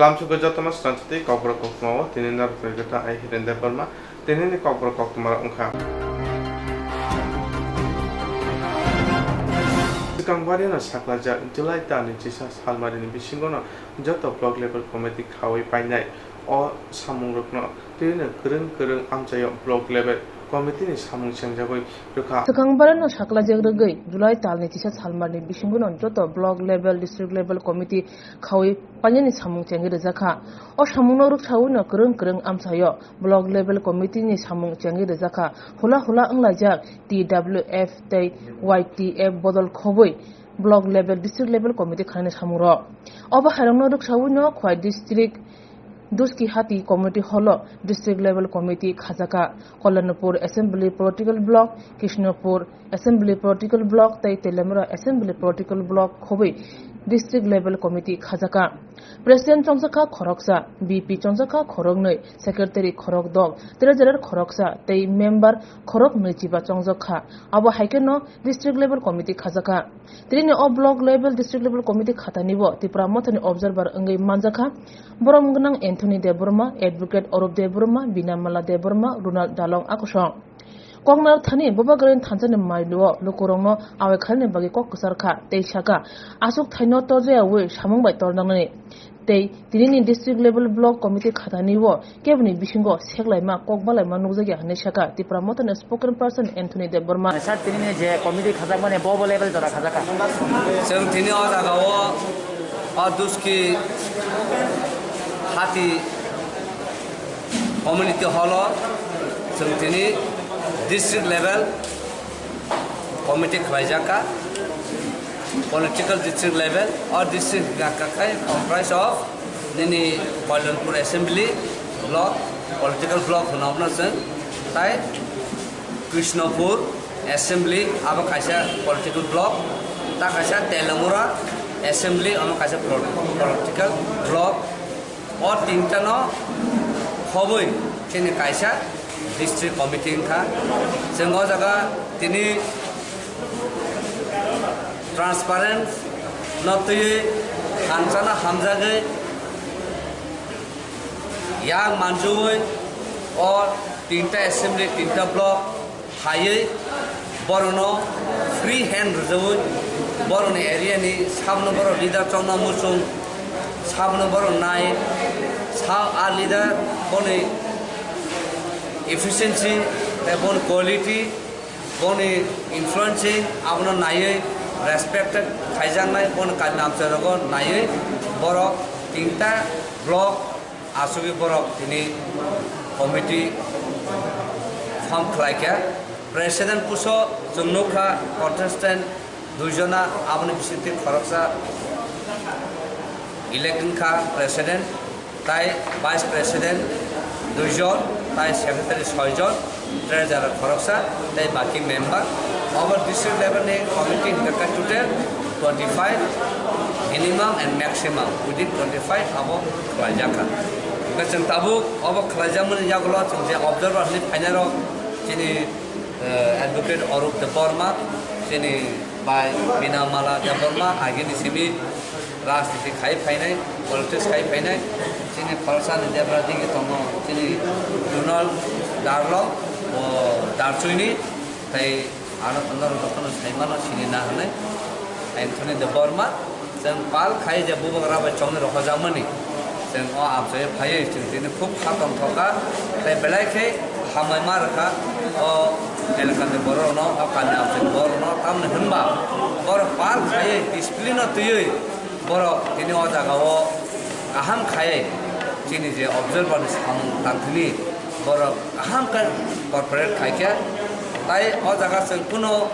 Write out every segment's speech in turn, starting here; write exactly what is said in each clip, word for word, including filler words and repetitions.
Lamsugwi jotono swkangchati kokborok koktwmao tini norok kwrwi khe ta ai Hiren Debbarma. Tinini kokborok koktwmarok wngkha. Swkang barino saklajak July talni chisa salmarini bisingono joto block level committee khaui painai o samungrokno twino kwrwng kwrwng amchaio block level committee ni samung chengjagwi rwkha. Swkang barino saklajak rwgwi July talni chisa salmarni bisingono joto block level, district level committee khaui painani samung chengwi rwjakha. O samungno rwksawino kwrwng kwrwng amchaio block level committee ni samung chengwi rwjakha. Hula hula wnglaijak T W F tei Y T F bodol khobwi block level, district level committee khanani samungrok. Obo hairokno rwksawino Khowai district Duski Hati community hall o district level committee khajaka. Kalyanpur assembly political block, Krishnapur assembly political block tei Teliamura assembly political block khobwi district level committee khajaka. President chongjakha khoroksa, V P chongjakha khoroknwi, secretary khorokdok, treasurer khoroksa tei member khoroknwi chiba chongjakha. Abo hai kheno district level committee khajaka. Tini o block level, district level committee khatanibo Tipra Mothani observer wngwi manjakha. Borom gwnang Anthony Debbarma, Advocate Arup Debbarma, Binamala Debbarma, Ronald Dalong akosong. Koknar thani Bubagrani thansa ni mailuo lukurokno awai khalani bagwi kok kwchar kha tei saka, aswk thaino torjayawi samung bai torjaknani. Tei tinini district level block committee khatanibo keboni bisingo seklaima kok balaima nukjakya hinwi saka Tipra Mothani spokesperson Anthony Debbarma. Sir, tinini je committee khajakmani bo bo level jora khajaka. Chwng tini o jagao o Duski Hati community hall o chwng tini district level committee khlaijak kha, political district level, o district hwnkha kha khai comprise of nini Kalyanpur assembly block, political block hwno abono chwng, tai Krishnapur assembly abo kaisa political block, ta kaisa Teliamura assembly omo kaisa pol-, political block. O tinta no khobwi chini kaisa district committee wngkha. Chwng o jaga tini transparent no twiwi hamsano hamjagwi yang manjui o tinta assembly, tinta block phaiwi borokno free hand rwjaui, borokni area ni sabno borok leader chongna muchung, sabno borok nai, sa a leader boni efficiency tei boni quality, boni influencing abono naiwi respected khaijaknai, boni kami amchairogo naiwi borok tinta block Asugwi borok tini committee form khlai kha. President puso chwng nukha contestant dui jona, aboni bisingtwi khoroksa elect wngkha president, tai vice president dui jon, tai secretary soi jon. Treasurer khoroksa tei baki member. Obo district level ni committee hwnkha khe total twenty five, minimum and maximum within twenty five abo khlaijak kha. Hwnkhe chwng tabuk obo khlaijakmani yagulo chwng je observer hinwi phainai rok chini, eh, Advocate Arup Debbarma, chini bai Binamala Debbarma, agini simi rajniti khai phainai, politics khai phainai, chini khoroksa ni debra digi tongo, chini Donald Darlong, o Darchuini, tei ano norok jotono sai mano, sini na hwnwi Anthony Debbarma, chwng pal khai je bubagra bai chongni rohorjakmani, chwng o amchai phaiwi chwng tini khub kha tongthok kha, tei belai khe hambai ma rwkha o elakani bororokno, o kami amchaini bororokno, tamni hwnba borok pal khaiwi discipline-o twiwi borok tini o jagao kaham khaiwi chini je observer-ni samung tangthini borok kaham khe cooperate khaikha. Tai o jaga chwng kuno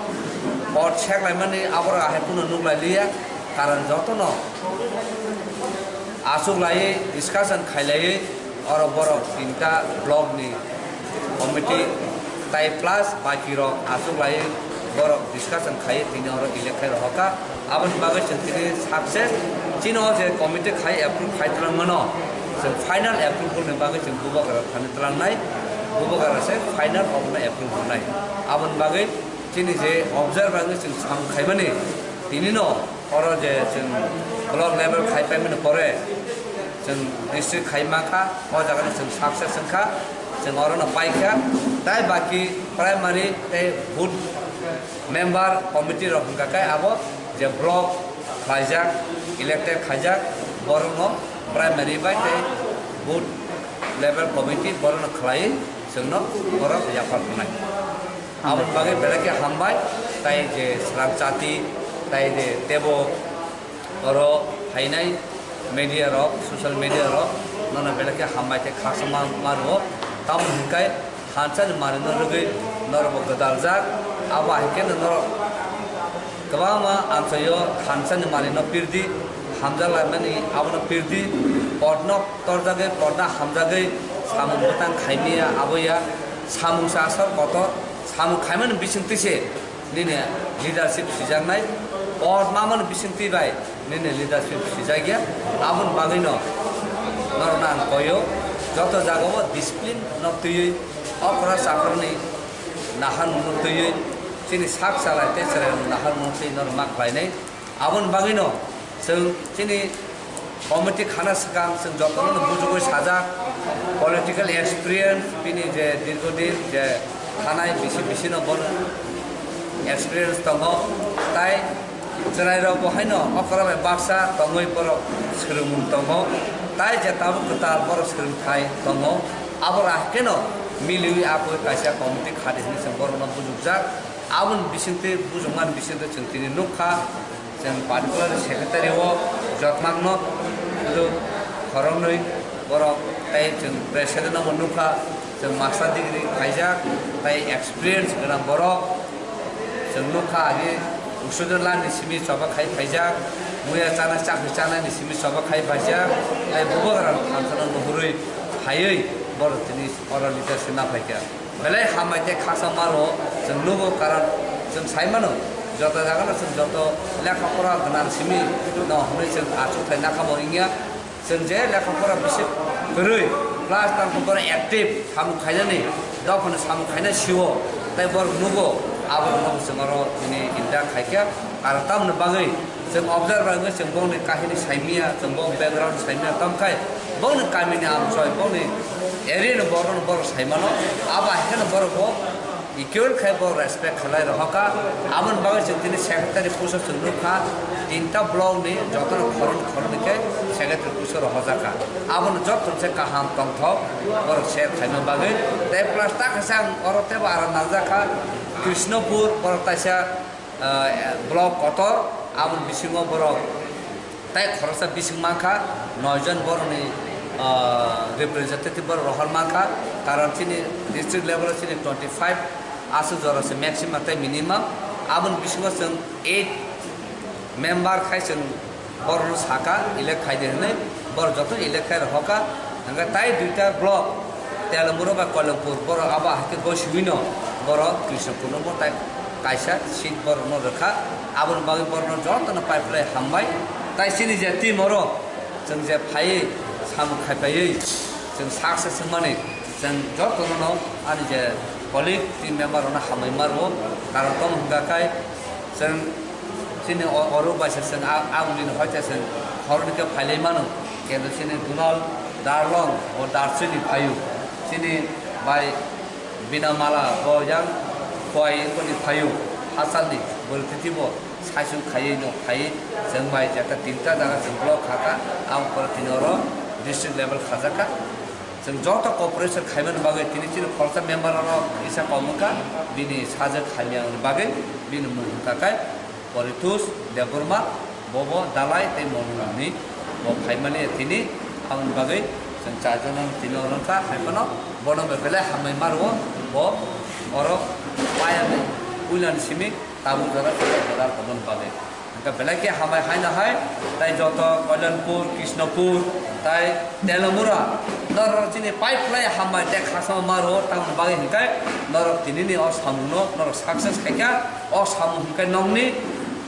hor seklaimani aborok ahai kuno nuklailiya, karon jotono achuklaiwi discussion khailaiwi oro borok tinta block ni committee tai plus baki rok achuklaiwi borok discussion khaiwi tini oro elect khai rohorkha. Aboni bagwi chwng tini success, chini o je committee khai approve khai twlang mano, chwng final approval ni bagwi chwng bubagra thani twlangnai, bubagra se final abono approve rwnai. Aboni bagwi chini je observer wngwi chwng samung khaimani, tini no oro je chwng block level khai paimani pore, Chwng district khai mankha, o jaga no chwng success wngkha, chwng oro no paikha. Tai baki primary tei booth member committee rok hwnkha khe abo je block khlaijak, elected khaijak, borok no primary bai tei booth level committee borok no khlai chwng no borok yaphar tongnai. Aboni bagwi belai khe hambai, tai je srang chati, tai je tebo oro phainai media rok, social media rok nono belai khe hambai tei khaksa ma, ma rwo. Tamo hwnkhai thansa ni manwi no rwgwi norok bo gwdaljak. Abo hai khe no norok kwbangma amchaio thansa ni manwi no pirdi, hamjak laimani abono pirdi, podno torjagwi, podno hamjagwi samung bwtang khaimaya aboya samung sa asor kotor, samung khaimani bisingtwi se nini leadership sijaknai, o mamani bisingtwi bai nini leadership sijakya. Aboni bagwino norokno ang koyo, joto jagao discipline no twiwi, okra chakrani naharmungno twiwi, chini sak chalai tei chwrairokni naharmungno twiwi norok ma khlainai. Aboni bagwino chwng chini committee khana swkang chwng jotono bujugwi sajak, political experience, bini je dirgodin je thanai bisi bisino bono experience tongo, tai chwrairok bo haino okra bai baksa tongwi borok swrwngmung tongo, tai je tabuk kwtal borok swrwngthai tongo, abo rakheno miliwi akwi kaisa committee khadi hwnwi chwng borokno bujukjak. Aboni bisingtwi bujukmani bisingtwi chwng tini nukha. Chwng particular secretary o jotmangno sudu khoroknwi borok tei chwng president no bo nukha, chwng master degree khaijak tei experience gwnang borok chwng nukha, agi usudon lani simi choba khai phaijak, muya chana chakri chanani simi choba khai phaijak, tei bubagrang thansano nuhurwi phaiwi borok tini oro leadership na phaikha. Belai hambai tei khaksa maro chwng nugo, karon chwng sai mano, joto jagano chwng joto lekha pora gwnang simi no hwnwi chwng achukthai nakha bo wngya. Chwng je lekha pora bisi kwrwi plus tamo borok active samung khainani, dophano samung khaina sio, tei borok nugo, abo no chwng oro tini inda khaikha. Karon tamoni bagwi chwng observer wngwi chwng bongni kahini saimia, chwng bo background saimia, tamkhai bongni kamini amchoi, bongni area ni borokno borok saimano, abo hai kheno borok bo equal khai borok respect khlai rohorkha. Aboni bagwi chwng tini secretary puso chwng nukha, tinta block ni jotono khoroknwi khoroknwi khe secretary puso rohorjakha. Abono joto se kaham tongthok borok share khaima bagwi. Tei plus ta kaisa ang oro tebo aram nangjakha, Krishnapur borok taisa ah, block kotor, aboni bisingo borok tai khoroksa bising mankha, noi jon borokni, ah, representative borok rohor mankha, karon chini district level o chini twenty five aswk jora se maximum tei minimum, aboni bisingo chwng eight member khai chwng borokno saka elect khaidi hwnwi, borok joto elect khai rohorkha. Hwnkhe tai duita block Telamura bai Koilampur borok abo hai khe gosiwino borok Krishnapurno bo tai kaisa seat borokno rwkha. Aboni bagwi borokno jotono pai phlai hambai. Tai chini je team oro chwng je phaiwi samung khai phaiwi chwng sak se swngmani, chwng jotono ani je colleague team member rokno hambai ma rwo, karon tamo hwnkha khai chwng chini o-, oro bai se chwng a-, a uni ni hoi se chwng khoroknwi khe phailai mano. Kendo chini Dunal Darlong o Darchini phaio. Chini bai Binamala bo yang Khowai wngkoni phaio. Hachalni bwrwi titi bo saichung khaiwi no phaiwi chwng bai jeta tinta jaga chwng block khaka, ang pore tini oro district level khajakha. Chwng joto cooperation khaimani bagwi tini chini khoroksa member oro kisa kom wngkha, bini sajwk hamya wngni bagwi bini mung wngkha khe Poritus Debbarma, bobo Dalai tei Monolni bo phaimani tini, aboni bagwi chwng charjon tini oro wngkha, hai phano bono belai hambai ma rwo, bo oro payani puilani simi tabuk jora bodal tongmani bagwi. Hwnkhe belai khe hambai haino hai, tai joto Kalyanpur, Krishnapur, tai Telamura, norok chini pai phlai hambai tei khasama ma rwo, tamoni bagwi hwnkhe norok tinini o samungno norok success khaikha. O samung hwnkhe nokni,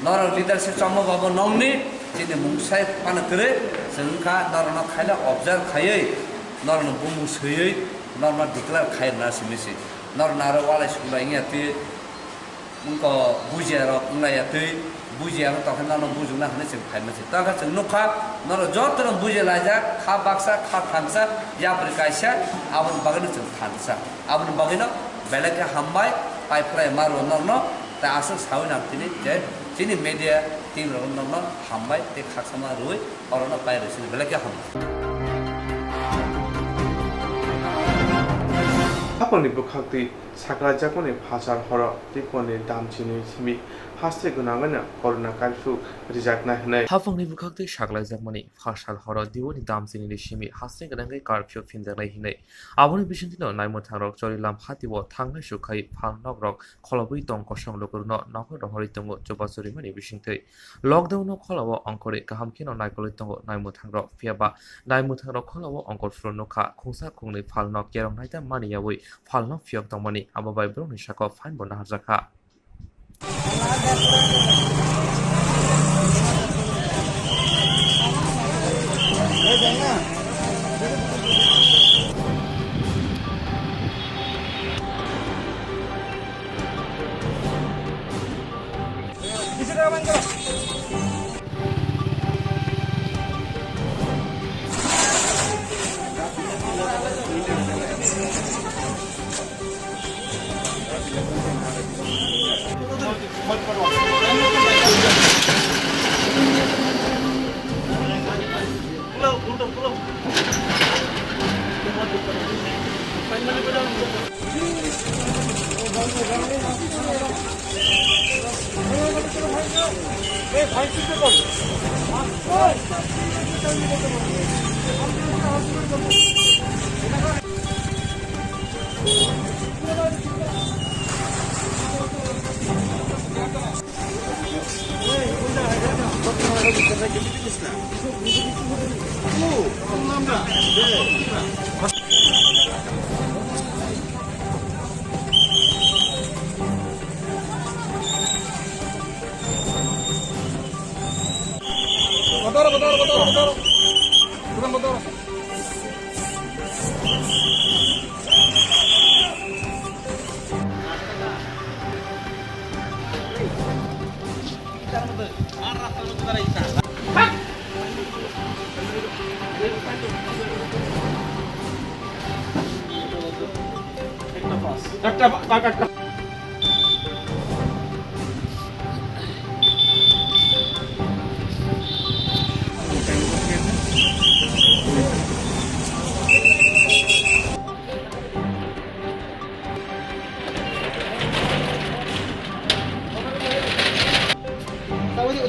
norok leadership chongma babo nokni, chini mung sai phano kwrwi, chwng wngkha norokno khaila observe khaiwi, norokno bumung swiwi, norokno declare khai rwna simi se. Norokno aro walai suklai wngya twi, wngkha bujia rok wnglaiya twi, Buji aro tongkhe nono bujukna hwnwi chwng phaima se. Tongkhe chwng nukha, norok jotono buji laijak, kha baksa, kha thansa, yapri kaisa, aboni bagwino chwng thansa. Aboni bagwino belai khe hambai, pai phlai ma rw norno, tei aswk sawi nang tini je chini media team rok norno hambai tei khakchangma rwui orono pai rw sini belai khe hambai. Hapangni bwkhak twi saklaijakmani phasal horo Tripurani damchini simi haste gwnangwino corona curfew rijaknai hwnwi. Hapangni bwkhak twi saklaijakmani phasal horo Tripurani damchinini simi haste gwnangwi curfew phinjaknai hwnwi. Aboni bisingtwino naimwthangrok Chorilam hatio thangnai sukhai phal nokrok kholobwi tong kosong lukurokno nogo rohorwi tongo chubachu rimani bisingtwi. Lockdown-o kholao ongkhorwi kaham kheno naikolwi tongo naimwthangrok, phiyaba naimwthangrok kholao ongkhor phuru nukha khungsa khungnwi phalno kerong naida mani yaui phalno phiyok tongmani, abo bai borokni sakao fine bo naharjakha.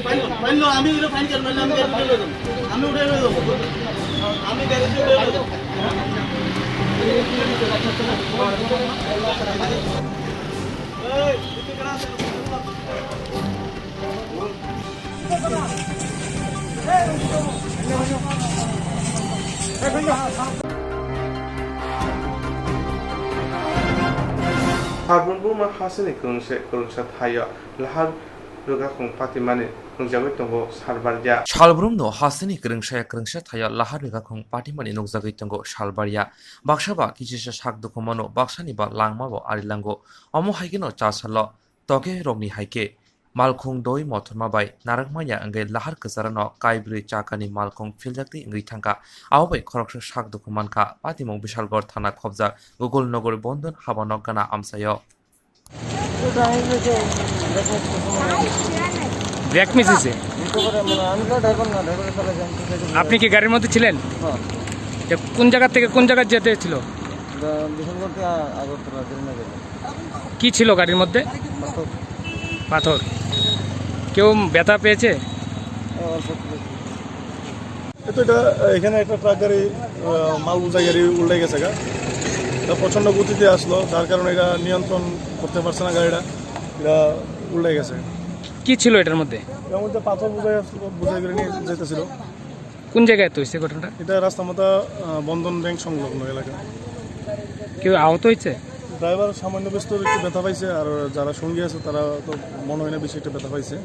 Fine lo, fine lo, আমি এটা fine কেন মারলাম? আমি গাড়ি উঠে লই যাবো। আমি গাড়ি উঠে লই যাবো। এই, Salbrum buma hasini kwrwngsa, kwrwngsa thaio lahar rwgakung patimani nukjagwi tongo Salbaria. Salbrumno hasini kwrwngsa kwrwngsa thaio lahar rwgakung patimani nukjagwi tongo Salbaria. Baksa ba kichisa sak dukhu mano, baksani ba langma bo ari lango. Omo hai kheno cha salo toke rokni hai khe malkhung doi mothorma bai narwkmanya wngwi lahar kwcharano kaibrwi chakani malkhung philjaktwi wngwi thangkha. Abo bai khoroksa sak dukhu mankha, patimung Bishalgarh thana khobjak Gokul Nagar Bondon habanok gana amchaio. Brake miss হয়েছে। আপনি কি গাড়ির মধ্যে ছিলেন? যে কোন জায়গা থেকে কোন জায়গায় যেতে ছিল? কি ছিল গাড়ির মধ্যে? পাথর। কেউ ব্যথা পেয়েছে? এই তো এটা, এখানে একটা ট্রাক গাড়ি, আহ, মাল বোঝাই গাড়ি উল্টে গেছে গা। এটা প্রচণ্ড গতিতে আসলো, যার কারণে এটা নিয়ন্ত্রণ করতে পারছে না গাড়িটা, এটা উল্টে গেছে। কি ছিল এটার মধ্যে? এর মধ্যে পাথর বোঝাই আসলো, বোঝাই করে নিয়ে যেতেছিল। কোন জায়গায় তো হয়েছে ঘটনাটা? এটা রাস্তা মাথা, আহ, বন্ধন ব্যাংক সংলগ্ন এলাকা। কেউ আহত হয়েছে? ড্রাইভার সামান্য বিস্তর একটু ব্যথা পাইছে, আর যারা সঙ্গী আছে তারা তো মনে হয় না বেশি একটা ব্যথা পাইছে।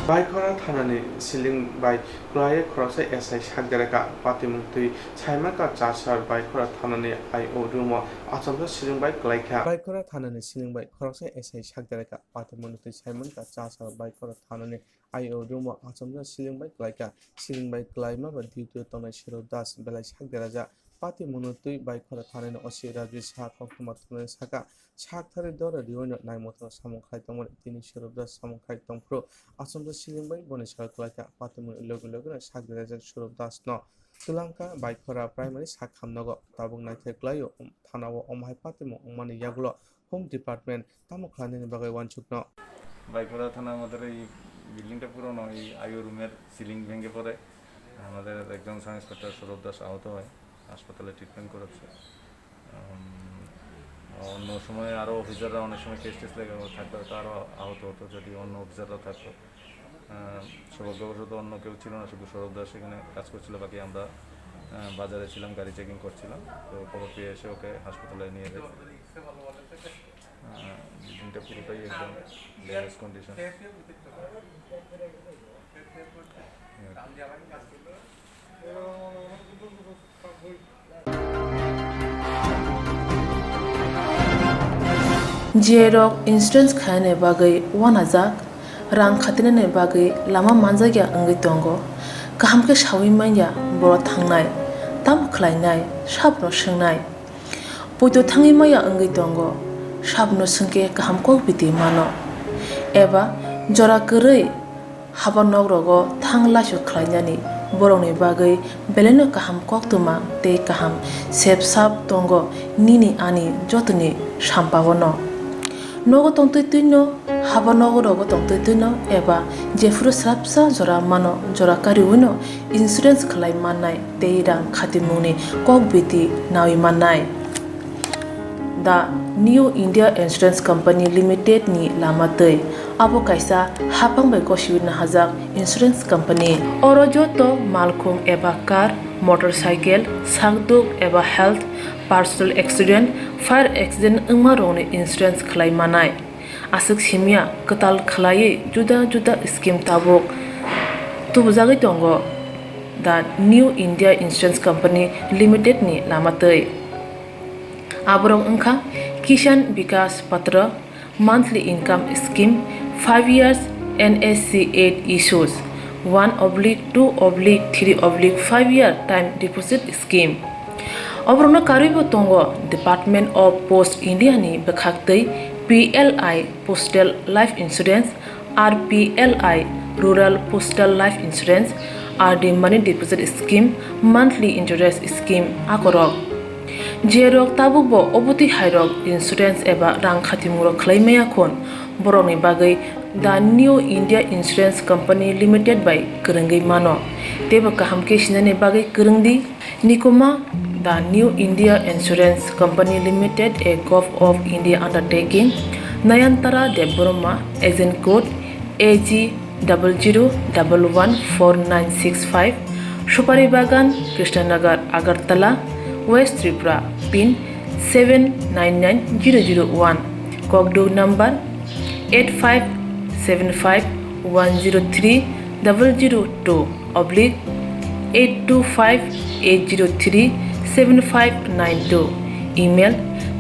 Baikhora thanani siling bai kwlaiwi khoroksa S I sakderakha. Patimung twi saimankha Chasar Baikhora thanani I O room o achomsa siling bai kwlaikha. Baikhora thanani siling bai khoroksa S I sakderakha. Patimung twi saimankha Chasar Baikhora thanani I O room o achomsa siling bai kwlaikha. Siling bai kwlaima ba duty o tongnai Sirop Das belai sakderajak. Patimungno twi Baikhora thanani O C Rajesh Saha koktwma thumnani saka, sak thari dora riwino naimungthano samung khai tongmani tini Sirop Das samung khai tongphuru achomsa siling bai boni saka kwlaikha. Patimungni logi logino sakderajak Sirop Dasno twlangkha Baikhora primary sak hamnogo. Tabuk naithai kwlaio, thanao omo hai patimung wngmani yagulo Home Department tamo khlainani bagwi uansukno. বাইখরা থানা আমাদের এই বিল্ডিংটা পুরনো, এই আইও রুমের সিলিং ভেঙে পড়ে আমাদের একজন সাব ইন্সপেক্টর সৌরভ দাস আহত হয়, হাসপাতালে ট্রিটমেন্ট করাচ্ছে। উম, অন্য সময় আরও অফিসাররা অনেক সময় কেস টেস লেগে থাকলে হয়তো আরও আহত হতো, যদি অন্য অফিসাররা থাকতো। আহ, সৌভাগ্যবশত অন্য কেউ ছিল না, শুধু সৌরভ দাস এখানে কাজ করছিল, বাকি আমরা, আহ, বাজারে ছিলাম, গাড়ি চেকিং করছিলাম। তো খবর পেয়ে এসে ওকে হাসপাতালে নিয়ে যাই। আহ, বিল্ডিংটা পুরোটাই একদম damage condition. J rok insurance khainani bagwi uanajak, rang khatinani bagwi lama manjakya wngwi tongo. Kaham khe saui manya borok thangnai, tamo khlainai, sabno swngnai. Poito thangwi maya wngwi tongo, sabno swngkhe kaham kok biti mano. Eba jora kwrwi haba nok rogo thang laisu khlainani borokni bagwi belaino kaham koktwma tei kaham sep sap tongo nini ani jotoni sampaono. Nogo tongtwi twino, haba nogo rogo tongtwi twino eba jephuru swrapsa jora mano, jora kariwino insurance khlai mannai tei rang khatimungni kok biti naui mannai. The New India Insurance Company Limited ni lama twi. Abo kaisa hapang bai gosiwi nahajak insurance company. Oro joto malkhung eba car, motorcycle, sakduk eba health, personal accident, fire accident wngma rokni insurance khlai manai. Aswk simya kwtal khlaiwi juda juda scheme tabuk tubujagwi tongo the New India Insurance Company Limited ni lama twi. Aborok wngkha Kisan Vikas Patra, monthly income scheme, five years N S C eight issues, one oblique two oblique three oblique five year time deposit scheme. Oborokno karwibo tongo Department of Post India ni bwkhak twi P L I Postal Life Insurance, R P L I Rural Postal Life Insurance, R D Money Deposit Scheme, Monthly Interest Scheme akorok. Jerok tabukbo obotwi hairok insurance eba rang khatimung rok khlai maya khun, borokni bagwi The New India Insurance Company Limited bai kwrwngwi mano. Teibo kaham khe sinani bagwi kwrwng di. Nikuma, The New India Insurance Company Limited, a Gov of India undertaking, Nayantara Debbarma, agent code A G double zero double one four nine six five, Supari Bagan, Krishnanagar, Agartala, West Tripura, pin seven nine nine zero zero one, kokduk number eight five seven five one zero three double zero two oblique eight two five eight zero three seven five nine two, email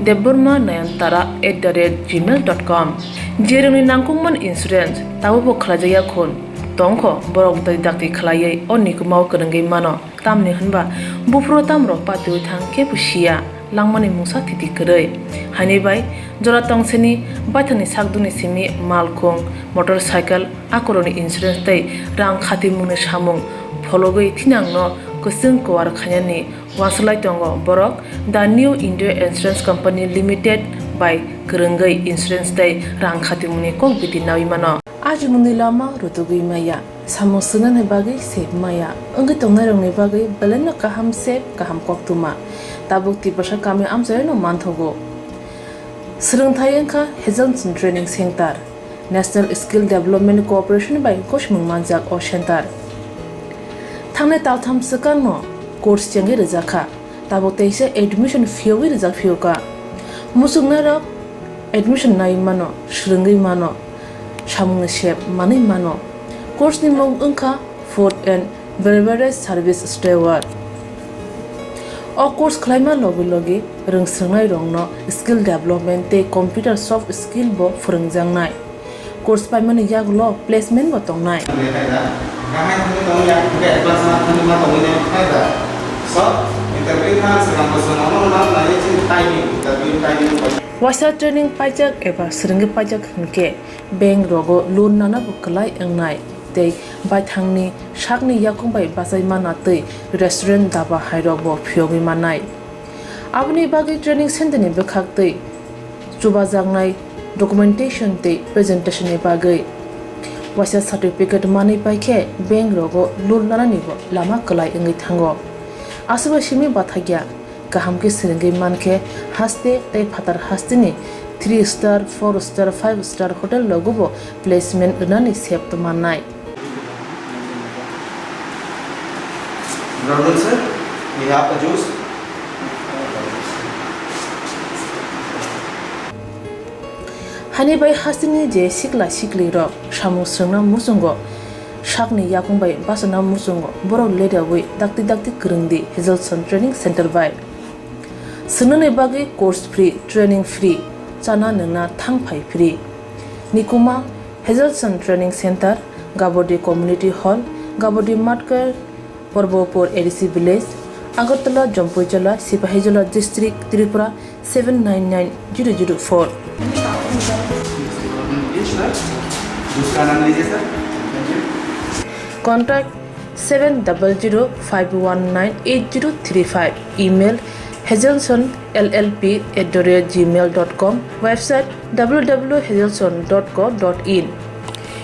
debbarma nayantara at the rate gmail dot com. Jerokni nangkukmani insurance tabukbo khlaijakya khun tongkho, borok dai dakti khlaiwi o nikumao kwrwngwi mano, tamni hwnba buphuru tamrok patiwi thang kebo siya. langmani mungsa thiti kwrwi. Haini bai jora tongsini baithangni sakduni simi malkhung, motorcycle, akoroni insurance tei rang khatimungni samung phologwi thinangno kwchwng kuar khainani uansuk lai tongo borok The New India Insurance Company Limited bai kwrwngwi insurance tei rang khatimungni kok biti naui mano. Ajimungni lama rutugwi maya, samung swngnani bagwi sep maya, wngwi tongnairokni bagwi belaino kaham sep, kaham koktwma. Tabuk Tiprasa kami amchaino manthogo. Swrwngthai wngkha Hazelson Training Center, National Skill Development Corporation bai gosimung manjak o center. Thangnai taltham swkangno course chengwi rwjakha, tabuk teisa admission phiyogwi rwjak phiyokha. Muchungnairok admission nai mano, swrwngwi mano, samungni sep manwi mano. Course ni mung wngkha Food and Beverage Service Steward. O course khlaima logi logi rwngswrwngnairokno skill development tei computer soft skill bo phwrwngjaknai. Course paimani yagulo placement bo tongnai. Waisa training paijak eba swrwngwi paijak hwnkhe bank rogo loan nana bo kwlai wngnai tei baithangni sakni yakung bai bachai mana tei restaurant daba hai rok bo phiyogwi mannai. Aboni bagwi training center ni bwkhak tei chubajaknai documentation tei presentation ni bagwi waisa certificate manwi paikhe bank rogo loan nanani bo lama kwlai wngwi thango. Aswk bai simi bathakya. Kaham khe swrwngwi mankhe, haste tei phatar hasteni three star, four star, five star hotel rogobo placement rwnani sep mannai. Brother sir, we have a juice. Hani bai hasteni je sikla siklirok samung swrwngna muchungo, sakni yakung bai bachana muchungo, borok ledaui dakti dakti kwrwngdi Hazelson Training Center bai. Swngnani bagwi course free, training free, chana nwngna thang phai free. Nikuma, Hazelson Training Center, Gabodi Community Hall, Gabodi Matkar, Porbopur A D C Village, Agartala, Jampuijala, Sipahijola District, Tripura seven nine nine zero zero four. Contact seven double zero five one nine eight zero three five. Email hazelson L L P at the rate gmail dot com. Website W W W hazelson dot co dot in.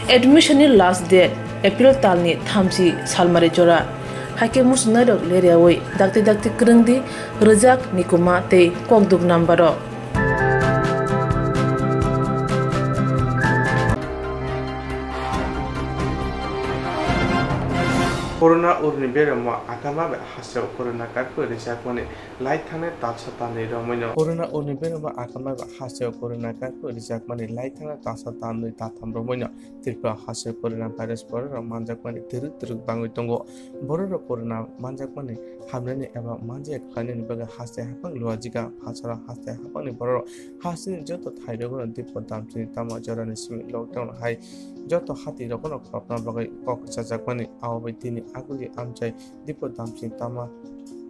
Admission ni last date April talni thamchi salmari jora. Haikhe muchungnairok leriaui dakti dakti kwrwngdi, rwjak Nikuma tei kokduk number o. Corona urni beramo akanma bai hasteo corona karkwi rijakmani lai thangnai talsa tanwi romwino. Corona urni beramo akanma bai hasteo corona karkwi rijakmani lai thangnai talsa tanwi tatham romwino Tripura hasteo corona virus bororok manjakmani twrwk twrwk bangwi tongo. Bororok corona manjakmani hamnani eba manjaya khlainani bagwi haste haphang luajika phasaro haste haphangni bororok hasteni joto thairogono dipor damchini tamo jorani simi lockdown hai joto hatirogono khorokna bagwi kok chajakmani. Abo bai tini aguli amchai dipor damchini tama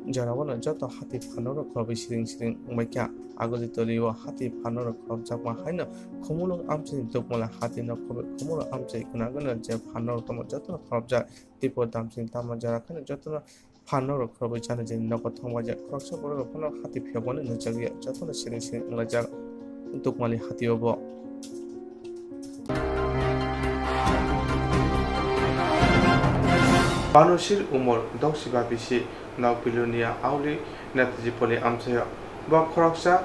joraono joto hati phanorok khorokwi siring siring wngbaikha. Aguli tolio hati phanorok khorokjakma haino Khumulwng amchaini dukmala hatino khorokwi Khumulwng amchai gwnangwino je phanorok tamo jotono khorokjak. Dipor damchini tama jora kheno jotono phanorok khorokwi chana jani nogo thangbaijak. Khoroksa bororok phano hati phiyokmani nukjakya, jotono siring siring wnglaijak dukmali hatio bo. Banushil umor doksiba bisi Nok Bilonia auli Netaji Poli amchaio. Bo khoroksa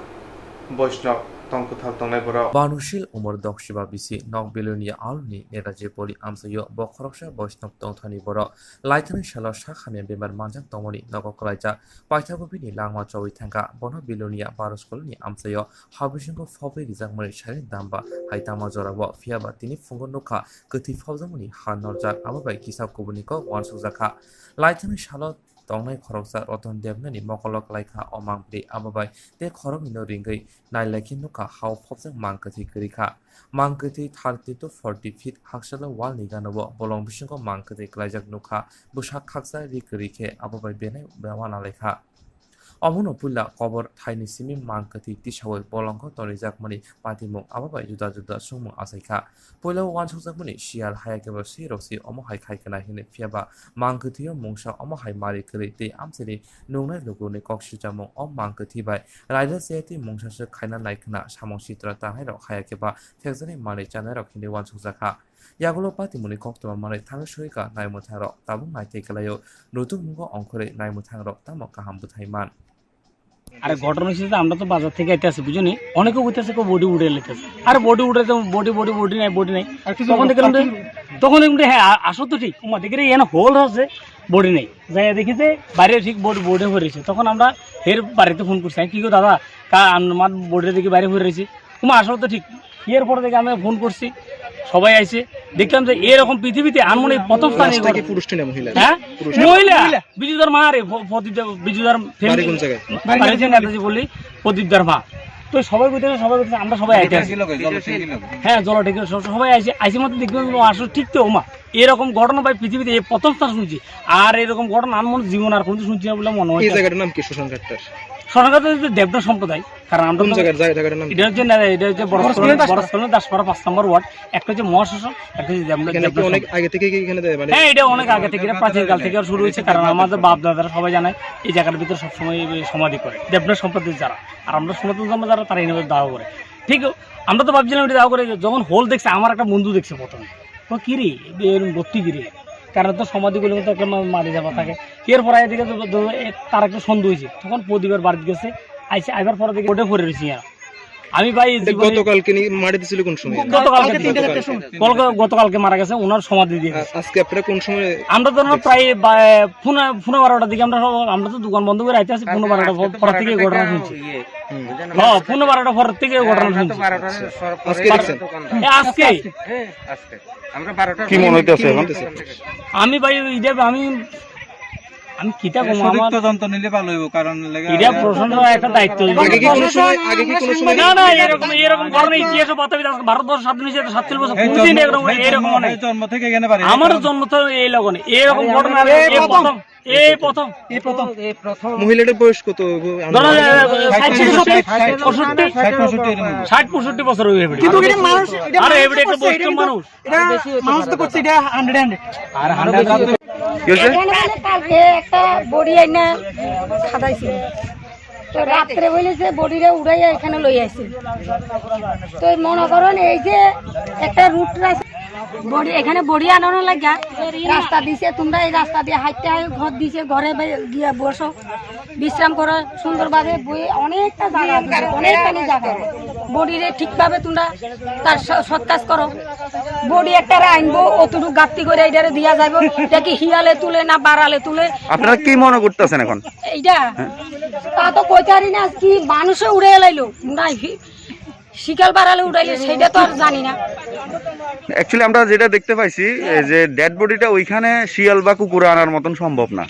Boishnop tong kwthar tongnai borok. Banushil umor doksiba bisi Nok Bilonia aulni Netaji Poli amchaio. Bo khoroksa Boishnop tongthani borok. Laithani salo sak hamya bemar manjak tongmani nogo kwlaijak. Paithago bini langma chowi thangkha. Bono Bilonia baro skolni amchaio ha bisingo phobwi rijakmani silent damba hai tangma jorao. Phiyaba tini phungo nukha kwthwi phobjakmani ha norjak. Abo bai kisa kubuni kok uansukjakha. Laithani salo tongnai khoroksa Roton Debnani mokolo kwlaikha o mangpili. Abo bai tei khoroknwino ringwi nailaikhe nukha hao phobjak mang kwthwi kwrwikha. Mang kwthwi thirty to forty feet haksalo wall ni gana-o bolong bisingo mang kwthwi kwlaijak nukha. Bwsak khaksa ri kwrwi khe abo bai benai wana laikha. Omono puila kobor thaini simi mang kwthwi tisaui bolongkho tonwijakmani patimung abo bai juda juda songmung achaikha. Puila uansukjakmani siyal hayakhe bo swi rok se omo hai khai khna hwnwi, phiyaba mang kwthwio mungsa omo hai mari kwrwi tei amchaini nungnai lukurokni kok swijamung o mang kwthwi bai raida chaya tei mungsa swk khaina nai khna samung sitra tangnai rok hayakhe ba thekjaknai manwi chanai rok hwnwi uansukjakha. Yagulo patimungni koktwma manwi thangwi soika naimwthang rok tabuk naitai kwlaio, nutung mungo ongkhorwi naimwthang rok tamo kaham bwthai man. আরে ঘটনা হচ্ছে যে আমরা তো বাজার থেকে আইতে আসি, বুঝো নি? অনেকে কইতেছে কেউ বডি উঠে লেতেছে, আরে বডি উঠে তো বডি বডি বডি নাই, বডি নাই। তখন দেখলাম যে, তখন দেখলাম যে হ্যাঁ, আ-, আসো তো ঠিক। ওমা দেখি রে, এখানে হোল আছে, বডি নেই। যাই দেখি যে বাইরে ঠিক বডি, বডি হয়ে রয়েছে। তখন আমরা এর বাড়িতে ফোন করছি, আমি কি গো দাদা, কা আমার বডিটা দেখি বাইরে হয়ে রয়েছে। ওমা আসো তো ঠিক। এর পরে থেকে আমি ফোন করছি, সবাই আইছে। দেখলাম যে এরকম পৃথিবীতে আনমনে প্রথম স্থান এই লাশটা কি ঘটনা। পুরুষ না মহিলা? হ্যাঁ? পুরুষ। মহিলা। মহিলা। বিজুদার মা রে, প-, প্রদীপদার, বিজুদার বাড়ি ফ্যামিলি। কোন জায়গায়? বাড়ি বাড়ি হচ্ছে হচ্ছে নেতাজি বলি, প্রদীপদার মা। তো সবাই কইতেছে, সবাই কইতেছে, আমরা সবাই আইতে আছি। হ্যাঁ, জল ঠিক আছে, সব-, সবাই আইছে, আইসি মতো দেখলাম যে আসলে ঠিক তো ওমা। এরকম ঘটনা ভাই পৃথিবীতে এই প্রথম স্থান শুনছি। আর এরকম ঘটনা আমি মনে জীবন আর কোনোদিন শুনছি না বলে মনে হয়। এই জায়গাটার নাম কি? শ্মশান ঘাটটার? শ্মশান ঘাট হচ্ছে দেবনা সম্প্রদায়, কারণ আমরা কোন তো জায়গার জায়গা, জায়গাটার নাম কি? এটা হচ্ছে না, এটা হচ্ছে বরস কলোনি, বরস কলোনি দাসপাড়া পাঁচ নম্বর ওয়ার্ড, একটা হচ্ছে মহাশ্মশান, একটা হচ্ছে দেবনা, এখানে কি দেবনা অনেক সম্প্রদায়। আগে থেকে কি এখানে মানে হ্যাঁ, এটা অনেক আগে থেকে, এটা প্রাচীন কাল থেকে শুরু হয়েছে, কারণ আমাদের বাপ দাদারা সবাই জানায় এই জায়গার ভিতরে সবসময় এই সমাধি করে দেবনা সম্প্রদায় যারা, আর আমরা সনাতন ধর্ম যারা তারা এখানে দাহ করে। ঠিক আমরা তো ভাবছিলাম এটা দাহ করে, যখন হোল দেখছে আমার একটা বন্ধু দেখছে প্রথমে। ও, "কি রে, এরকম ভর্তি কি রে?" কারণ তো সমাধি করলে তো একটা মা-, মারি যাবা থাকে। এরপরে এদিকে তো, তো, এ, তার একটা সন্দেহ হয়েছে। তখন প্রদীপের বাড়িতে গেছে, আইসে, আইবার পরে দেখে ওটা পড়ে রয়েছে ইয়া। আমি ভাই এটা জীবনে গতকালকে নি-, মারি দিছিল কোন সময়? গ-, গতকালকে কালকে দিন। তিনটা চারটার সময়। কলকা-, গতকালকে মারা গেছে, ওনার সমাধি দিয়ে আ-, দিয়েছে। আজকে আপনারা কোন সময় আমরা তো না প্রায় বা-, পৌনে, পৌনে বারোটার দিকে আমরা সব, আমরা তো দোকান বন্ধ করে আইতে আসি, পৌনে বারোটার পর, পর থেকে ঘটনা শুনছি। হুম। হ্যাঁ, পৌনে বারোটার পর থেকে ঘটনা শুনছি। আজকে দেখছেন? এ, আজকে। আজকে। আমরা বারোটার কি মনে হইতেছে এখন? আমি ভাই, এটা আমি, আমি কিতা কম, সঠিক আমার তদন্ত নিলে ভালো হইব, কারণ লেগে এটা প্রশাসনের একটা দায়িত্ব। আগে কি কোনো সময়, আগে কি কোনো সময় না, না, এরকম, এরকম ঘটনা ইতিহাসে বাতাবি আছে, ভারতবর্ষ স্বাধীন হয়েছে তো সাতচল্লিশ বছর, এই কোনোদিন জন্ম, এরকম, এই জন্ম, এরকম এই অনেক। জন্ম থেকে এখানে বাড়ি। আমার জন্ম তো এই লগনে, এরকম ঘটনা এই এই প্রথম। প্রথম। এই প্রথম। এই প্রথম। মহিলাটার বয়স কত? ধরো, এ, এ, ষাট, ষাট, পঁয়ষট্টি। ষাট, পঁয়ষট্টি এরকম। ষাট, পঁয়ষট্টি বছর হয়ে গেছে। কিন্তু এটা মানুষ, এটা আরে, মানুষ এটা একটা তো করছে, বয়স্ক এটা মানুষ। এটা মানুষ তো করছে, এটা হান্ড্রেড হান্ড্রেড। আর হান্ড্রেড কি হয়েছে? এখানে মানে কালকে একটা বডি আইনা খাদাইছিল। তো রাত্রে বলে যে বডিটা উড়াইয়া এখানে লই আইছে। তো মনে করেন এই যে একটা রুট রাস্তা, বডি, এখানে বডি আনানো লাগা রাস্তা দিছে, তোমরা এই রাস্তা দিয়ে হাঁটতে হয়, ঘর দিছে, ঘরে বে-, গিয়ে বসো, বিশ্রাম করো সুন্দরভাবে। বই অনেকটা জায়গা আছে, অনেকখানি জায়গা। বডিরে ঠিকভাবে তোমরা তার স-, সৎ কাজ করো। বডি একটা আনবো, অতটুকু গাপ্তি করে এটারে দিয়া যাইবো। এটা কি হিয়ালে তুলে না বাড়ালে তুলে? আপনারা কি মনে করতেছেন এখন? এইটা তা তো কইতে পারি না, কি মানুষে উড়ে এলাইলো না হি-, শিকাল বাড়ালে উড়াইলে সেটা তো আর জানি না। অ্যাকচুয়ালি আমরা যেটা দেখতে পাইছি, এই যে ডেড বডিটা ওইখানে শিয়াল বা কুকুর আনার মতন সম্ভব না।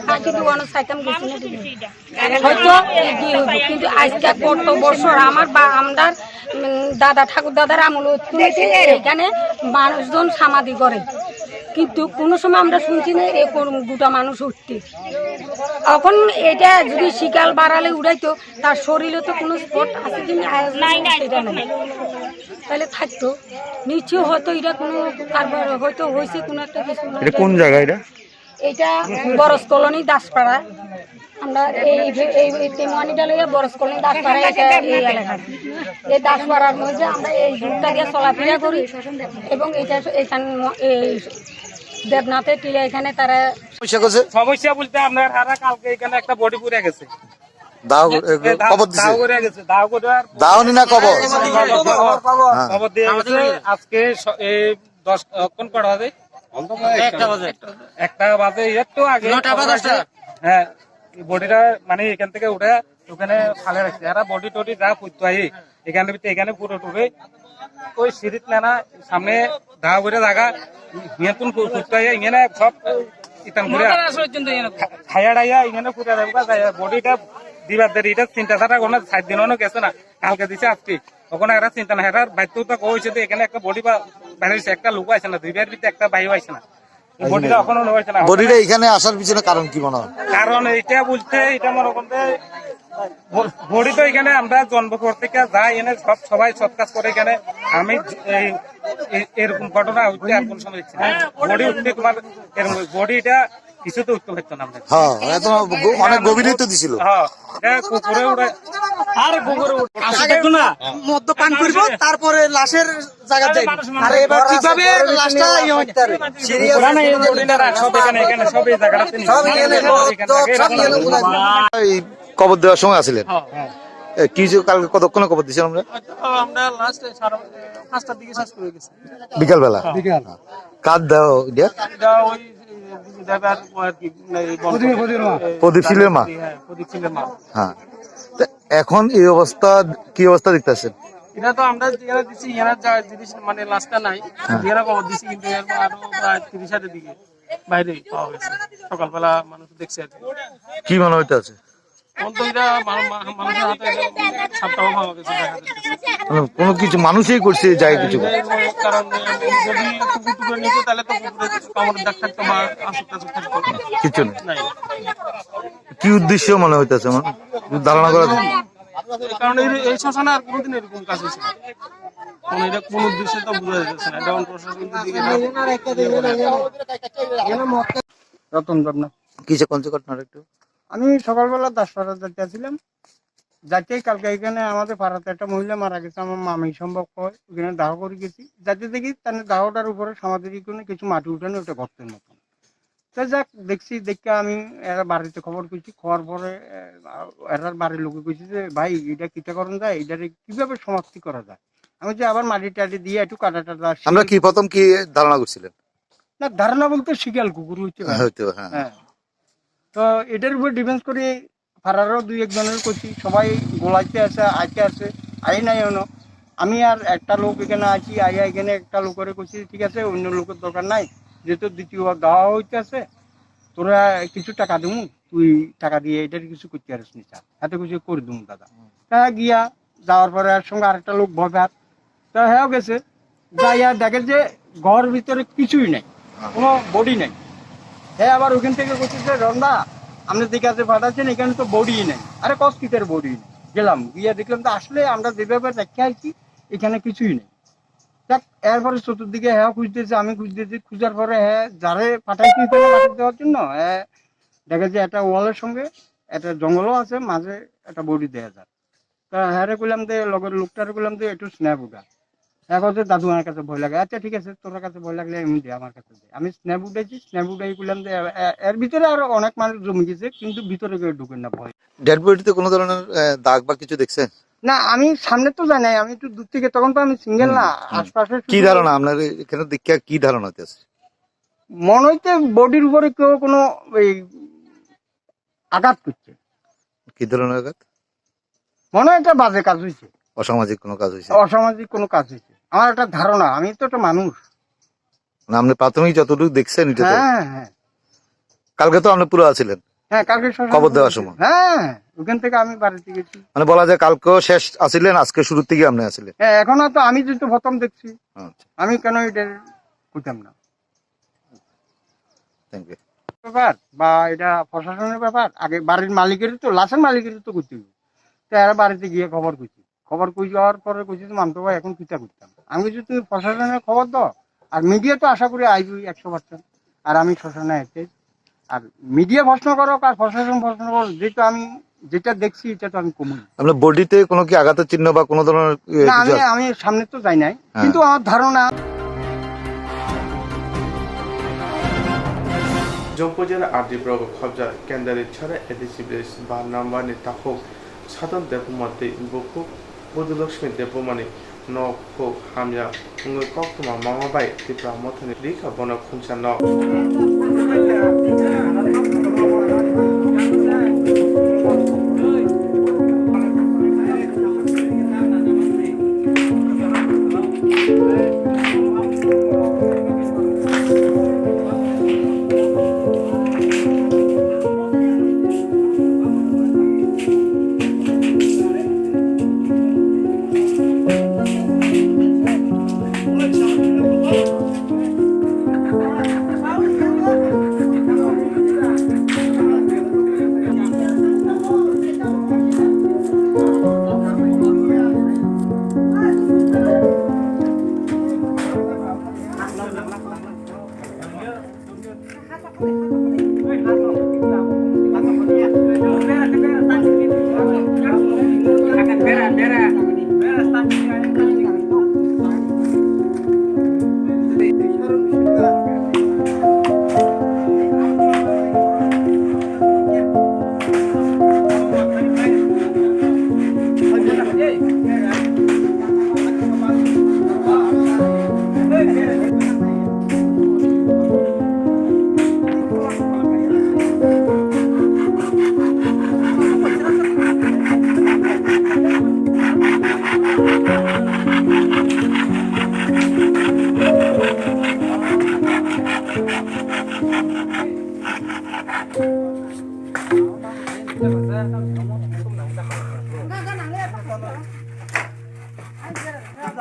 পাখি দোকানো চাইতাম গেছি না। হয়তো এই দুই হইব, কিন্তু আজকে কত বছর আমার বা আমরার, উম, দাদা ঠাকুর দাদার আমল হইতে এখানে মানুষজন সমাধি করে, কিন্তু কোনো সময় আমরা শুনছি না এরকম গোটা মানুষ উঠতে। এখন এটা যদি শিকাল বাড়ালে উড়াইতো, তার শরীরে তো কোনো স্পট আছে কি না, নাই, নাই, সেটা স্পট নাই। নাই। তাহলে থাকতো নিশ্চয়, হয়তো এটা কোনো কারবার হয়তো হয়েছে কোনো একটা কিছু না। এটা কোন জায়গা এটা? এটা বরস কলোনি দাসপাড়া। আমরা এই, এই, এই তেমুয়ানিটা লইয়া বরস কলোনি দাসপাড়া, এটা এই এলাকা। এই দাসপাড়ার মধ্যে আমরা এই রুটটা দিয়ে চলাফেরা করি এবং এটা এখানে এই দেবনাথের টিলা এখানে তারা সমস্যা করছে? সমস্যা বলতে আপনার হারা কালকে এখানে একটা বডি পড়ে গেছে। দাও, এ, এ, দাও, কবর দিছে? দাও করে গেছে, দাও করে আর দাও নি না কবর? কবর, কবর, কবর। হ্যাঁ। কবর দিয়ে গেছে আজকে স-, এই দশ, কখন কটা বাজে? একটা বাজে, একটা বাজে। একটা বাজে, একটু আগে নটা বা দশটা। হ্যাঁ, বডিটা মানে এখান থেকে উঠে ওখানে ফালে রাখছে। এরা বডি টডি যা করতো আই, এখানে ভিতরে, এখানে পুরো টুরে ওই সিঁড়িত না না সামনে ধা করে জায়গা, নিয়ে কোন কু-, কুত্তা ইয়ে, ইয়ে না সব ইতান করে। নটার আগে পর্যন্ত ইয়ে না। খা-, খাইয়া ডাইয়া ইয়ে না কুত্তা দেবো, খাইয়া বডিটা দিবার দেরি, এটা চিন্তা ধারা কোনো সাত দিন অনেক গেছে না, কালকে দিছে আজকে। ওখানে এরা চিন্তা না, এরা বাইর তো কইছে যে এখানে একটা বডি বা বাইরে হইছে, একটা লোক আছে না, দুইবার ভিতরে একটা বাইও আছে না। বডিটা এখনো নেওয়া হয়েছে না। বডিটা এখানে আসার পিছনে কারণ কি মনে হয়? কারণ এইটা বলতে, এটা মনে করতে, ব-, বডি তো এখানে আমরা জন্ম পর থেকে যাই, এনে সব, সবাই সৎ কাজ করে এখানে। আমি এই, এই, এরকম ঘটনা হচ্ছে আর কোন সময় দেখছি না। বডি উঠতে তোমার এরকম, বডিটা কিছু তো উঠতে পারতো না আমরা। হ্যাঁ, এত গ-, অনেক গভীরে তো দিছিল। হ্যাঁ, এটা কুকুরে উড়ে। আর কুকুরে উড়ে। আসলে তো না। মদ্যপান করবো, তারপরে লাশের জায়গা যাইবো। আর এবার কিভাবে লাশটা ইয়ে হয়? সিরিয়াস। ওখানে এই বডিটা রাখ, সব এখানে, এখানে, সব এই জায়গাটাতে নিয়ে। সব এখানে, এখানে, সব এখানে। এই কবর দেওয়ার সময় আছিলেন? হ্যাঁ। এ, কি যে কালকে কতক্ষণে কবর দিয়েছিলাম আমরা? আমরা লাস্ট সাড়ে পাঁচটার দিকে শেষ করে গেছি। বিকালবেলা? হ্যাঁ। বিকাল। কার দেওয়া ওইটা? এটা ওই, এই, ড্রাইভার ও আর কি, মানে, এই বন্ধ প্রদীপ, প্রদীপের মা। এই প্রদীপ শীলের মা? হ্যাঁ, প্রদীপ শীলের মা। হ্যাঁ। তো এখন এই অবস্থা, কি অবস্থা দেখতেছেন? এটা তো আমরা যেখানে দিছি, এরা যা জিনিস, মানে, লাশটা নাই, হ্যাঁ। এরা খবর দিছি, কিন্তু এর আরো প্রায় তিরিশ হাজার দিকে বাইরে পাওয়া গেছে। সকালবেলা মানুষ দেখছে আর কি। কি মনে হইতে আছে? এখন তো এটা মানু-, মা-, মানুষের হাতে এটা সাপটাও পাওয়া গেছে, দেখা যাচ্ছে। মানে, কোনো কিছু মানুষই করছে, যাই কিছু। এটা কারণ যদি কুকুর টুকুর নিত, তাহলে তো কুকুরের কামড়ের দাগ থাকতো বা আসুক টাসুক থাকতো। কিছু নেই। নাই। কি উদ্দেশ্য মনে হইতেছে আমার? ধারণা করা যায়? কারণ এই, এই শ্মশানে আর কোনোদিন এরকম কাজ হয়েছে না। মানে, এটা কোন উদ্দেশ্যে তো বোঝা যাচ্ছে না। এটা এখন প্রশাসন যদি এটা রতন দেবনাথ। কিসে কোন ঘটনার একটু? আমি সকালবেলা দাসপাড়া যাইতেছিলাম, যাইতেই কালকে এখানে আমাদের পাড়াতে একটা মহিলা মারা গেছে, আমার মামি সম্ভব হয়, ওখানে দাহ করে গেছি। যাইতে দেখি তার দাহটার উপরে সামাজিক কোনো কিছু মাটি উঠানো, ওটা গর্তের মতন। তো যাক, দেখছি, দেখে আমি এরা বাড়িতে খবর করছি, খবর পরে, আহ, এরার বাড়ির লোকে কইছে যে, "ভাই, এটা কিতা করণ যায়, এটারে কিভাবে সমাপ্তি করা যায়?" আমি যে আবার মাটি টাটি দিয়ে একটু কাটা টাটা আসছি। আমরা কি প্রথম কি ধারণা করছিলেন? না, ধারণা বলতে শিয়াল কুকুর হইতে পারে। হয়তো, হ্যাঁ। হ্যাঁ। তো এটার উপর ডিপেন্ড করে পাড়ারও দুই একজনের করছি, সবাই গোলাইতে আছে, আইতে আছে, আই নাই এখনো। আমি আর একটা লোক এখানে আছি, আইয়া এখানে একটা লোকের করছি, ঠিক আছে, অন্য লোকের দরকার নাই, যেহেতু দ্বিতীয়বার দেওয়া হইতে আছে, তোরা কিছু টাকা দিমু, তুই টাকা দিয়ে এটার কিছু করতে পারিস নি, চা, এত কিছু করে দিমু দাদা। তা গিয়া যাওয়ার পরে এর সঙ্গে আরেকটা লোক বগার, তা হ্যাঁ গেছে, যাইয়া দেখে যে ঘর ভিতরে কিছুই নাই, কোনো বডি নাই। হ্যাঁ, আবার ওখান থেকে বলছে যে, "রন্দা, আপনি যে কাছে পাঠাচ্ছেন, এখানে তো বডি নাই।" আরে, কস কিসের বডি নেই? গেলাম, গিয়ে দেখলাম তো আসলে আমরা যেভাবে রেখে আইছি, এখানে কিছুই নেই। যাক, এরপরে চতুর্দিকে হ্যাঁ খুঁজতেছে, আমি খুঁজতেছি, খুঁজার পরে হ্যাঁ যারে পাঠাইছি এখানে মাটি দেওয়ার জন্য, হ্যাঁ দেখে যে একটা ওয়ালের সঙ্গে একটা জঙ্গলও আছে, মাঝে একটা বডি দেখা যায়। তা হ্যাঁ রে কইলাম যে, লগের লোকটারে কইলাম যে, "একটু স্ন্যাপ উঠা।" হ্যাঁ কইছে, "দাদু, আমার কাছে ভয় লাগে।" "আচ্ছা, ঠিক আছে, তোর কাছে ভয় লাগলে এমনি দে, আমার কাছে দে।" আমি স্ন্যাপ উঠাইছি, স্ন্যাপ উঠাই কইলাম যে, "এ-, এ-, এর ভিতরে আরো অনেক মানুষ জমে গেছে, কিন্তু ভিতরে কেউ ঢুকেন না, ভয়।" ডেড বডিতে কোনো ধরনের, আহ, দাগ বা কিছু দেখছেন? না, আমি সামনে তো যাই নাই, আমি একটু দূর থেকে, তখন তো আমি সিঙ্গেল হুম, না, হুম। আশপাশে কি শুধু ধারণা আপনার এখানে দেখিয়া কি ধারণা হইতেছে? মনে হইতে বডির উপরে কেউ কোনো এই আঘাত করছে। কি ধরনের আঘাত? মনে হয় একটা বাজে কাজ হইছে। অসামাজিক কোনো কাজ হইছে? অসামাজিক কোনো কাজ হইছে। আমার একটা ধারণা, আমি তো একটা মানুষ। না, আপনি প্রাথমিক যতটুকু দেখছেন, এটা তো হ্যাঁ, হ্যাঁ। কালকে তো আপনি পুরো আছিলেন? হ্যাঁ, কালকে সকালে কবর দেওয়ার সময়? হ্যাঁ, ওখান থেকে আমি বাড়িতে গেছি। মানে, বলা যায়, কালকেও শেষ আছিলেন, আজকে শুরুর থেকে আপনি আছিলেন? হ্যাঁ, এখন তো আমি যেহেতু প্রথম দেখছি, আচ্ছা। আমি কেন এটা করতাম না? Thank you. ব্যাপার বা এটা প্রশাসনের ব্যাপার, আগে বাড়ির মালিকেরই তো, লাশের মালিকেরই তো করতে হবে। তো এরা বাড়িতে গিয়ে খবর করছি, খবর কই যাওয়ার পরে কইছি যে, "মামতো ভাই, এখন কিতা করতাম?" আমি কইছি, "তুমি প্রশাসনের খবর দাও, আর মিডিয়া তো আশা করি আইবই একশো পার্সেন্ট, আর আমি শ্মশানে আইতে।" আর মিডিয়া প্রশ্ন করো আর প্রশাসন প্রশ্ন করো, যেটা আমি, যেটা দেখছি, এটা তো আমি কমই। আপনার বডিতে কোনো কি আঘাতের চিহ্ন বা কোনো ধরনের, ইয়ে, না, কিছু আমি, আছে? আমি সামনে তো যাই নাই, হ্যাঁ। কিন্তু আমার ধারণা। Jompuijala R D block khobjak Kendari Chhara A D C village bar number ni takhuk Sadon Debbarma tei bukhuk Budulakshmi Debbarma ni nok phuk hamya wngwi koktwma mama bai Tipra Mothani rikha bono khunsa nok.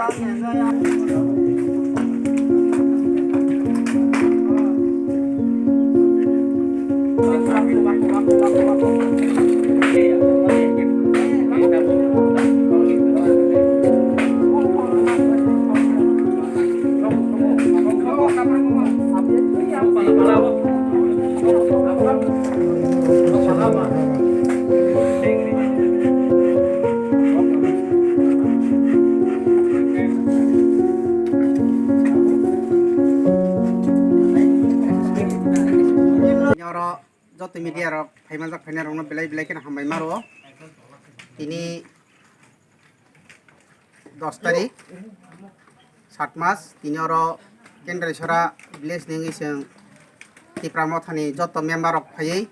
Oro joto media rok phaimanjak phainai rokno belai belai kheno hambai maro. Tini dos tarik, sat mas, tini oro Kendreshwara village ni wngwi chwng Tipra Mothani joto member rok phaiwi,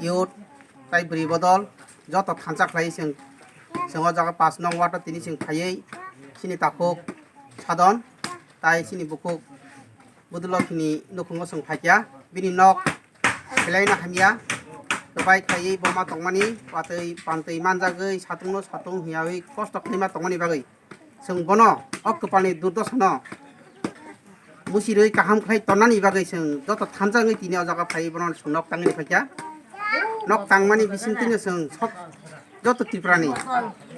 youth tai bwrwi bodol joto thansa khlai chwng, chwng o jaga pas nong ward o tini chwng phaiwi chini takhuk Sadon tai chini bukhuk Budulokhi ni nukhungo chwng phaikha, bini nok belai no hamya, kwbai khaiwi boma tongmani, watwi pantwi manjagwi, satung no satung hiyawi kosto khlaima tongmani bagwi chwng bono o kwpal ni durdosa no musirwi kaham khlai tonnani bagwi chwng joto thansa wngwi tini o jaga phaiwi bono chwng nok tangwi phaikha. Nok tangmani bisingtwi no chwng sok joto Tripura ni,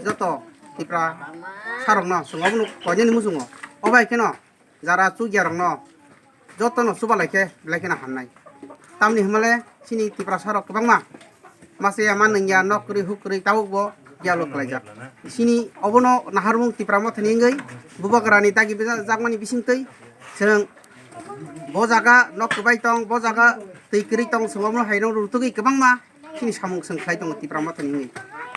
joto Tripura sarok no chwng obono koinani muchungo. O bai kheno jara chukya rokno jotono chubalai khe belai kheno hamnai. Tamni hwnmale chini Tiprasa rok kwbangma masa ya ma nungya nok kwrwi huk kwrwi tabuk bo yalo kwlaijak. Chini obono naharmung Tipra Mothani wngwi Bubagrani dagi bejakjakmani bisingtwi chwng bo jaga nok kwbai tong, bo jaga twi kwrwi tong, chwng omono haino rutugwi kwbangma chini samung chwng khlai tongo Tipra Mothani wngwi.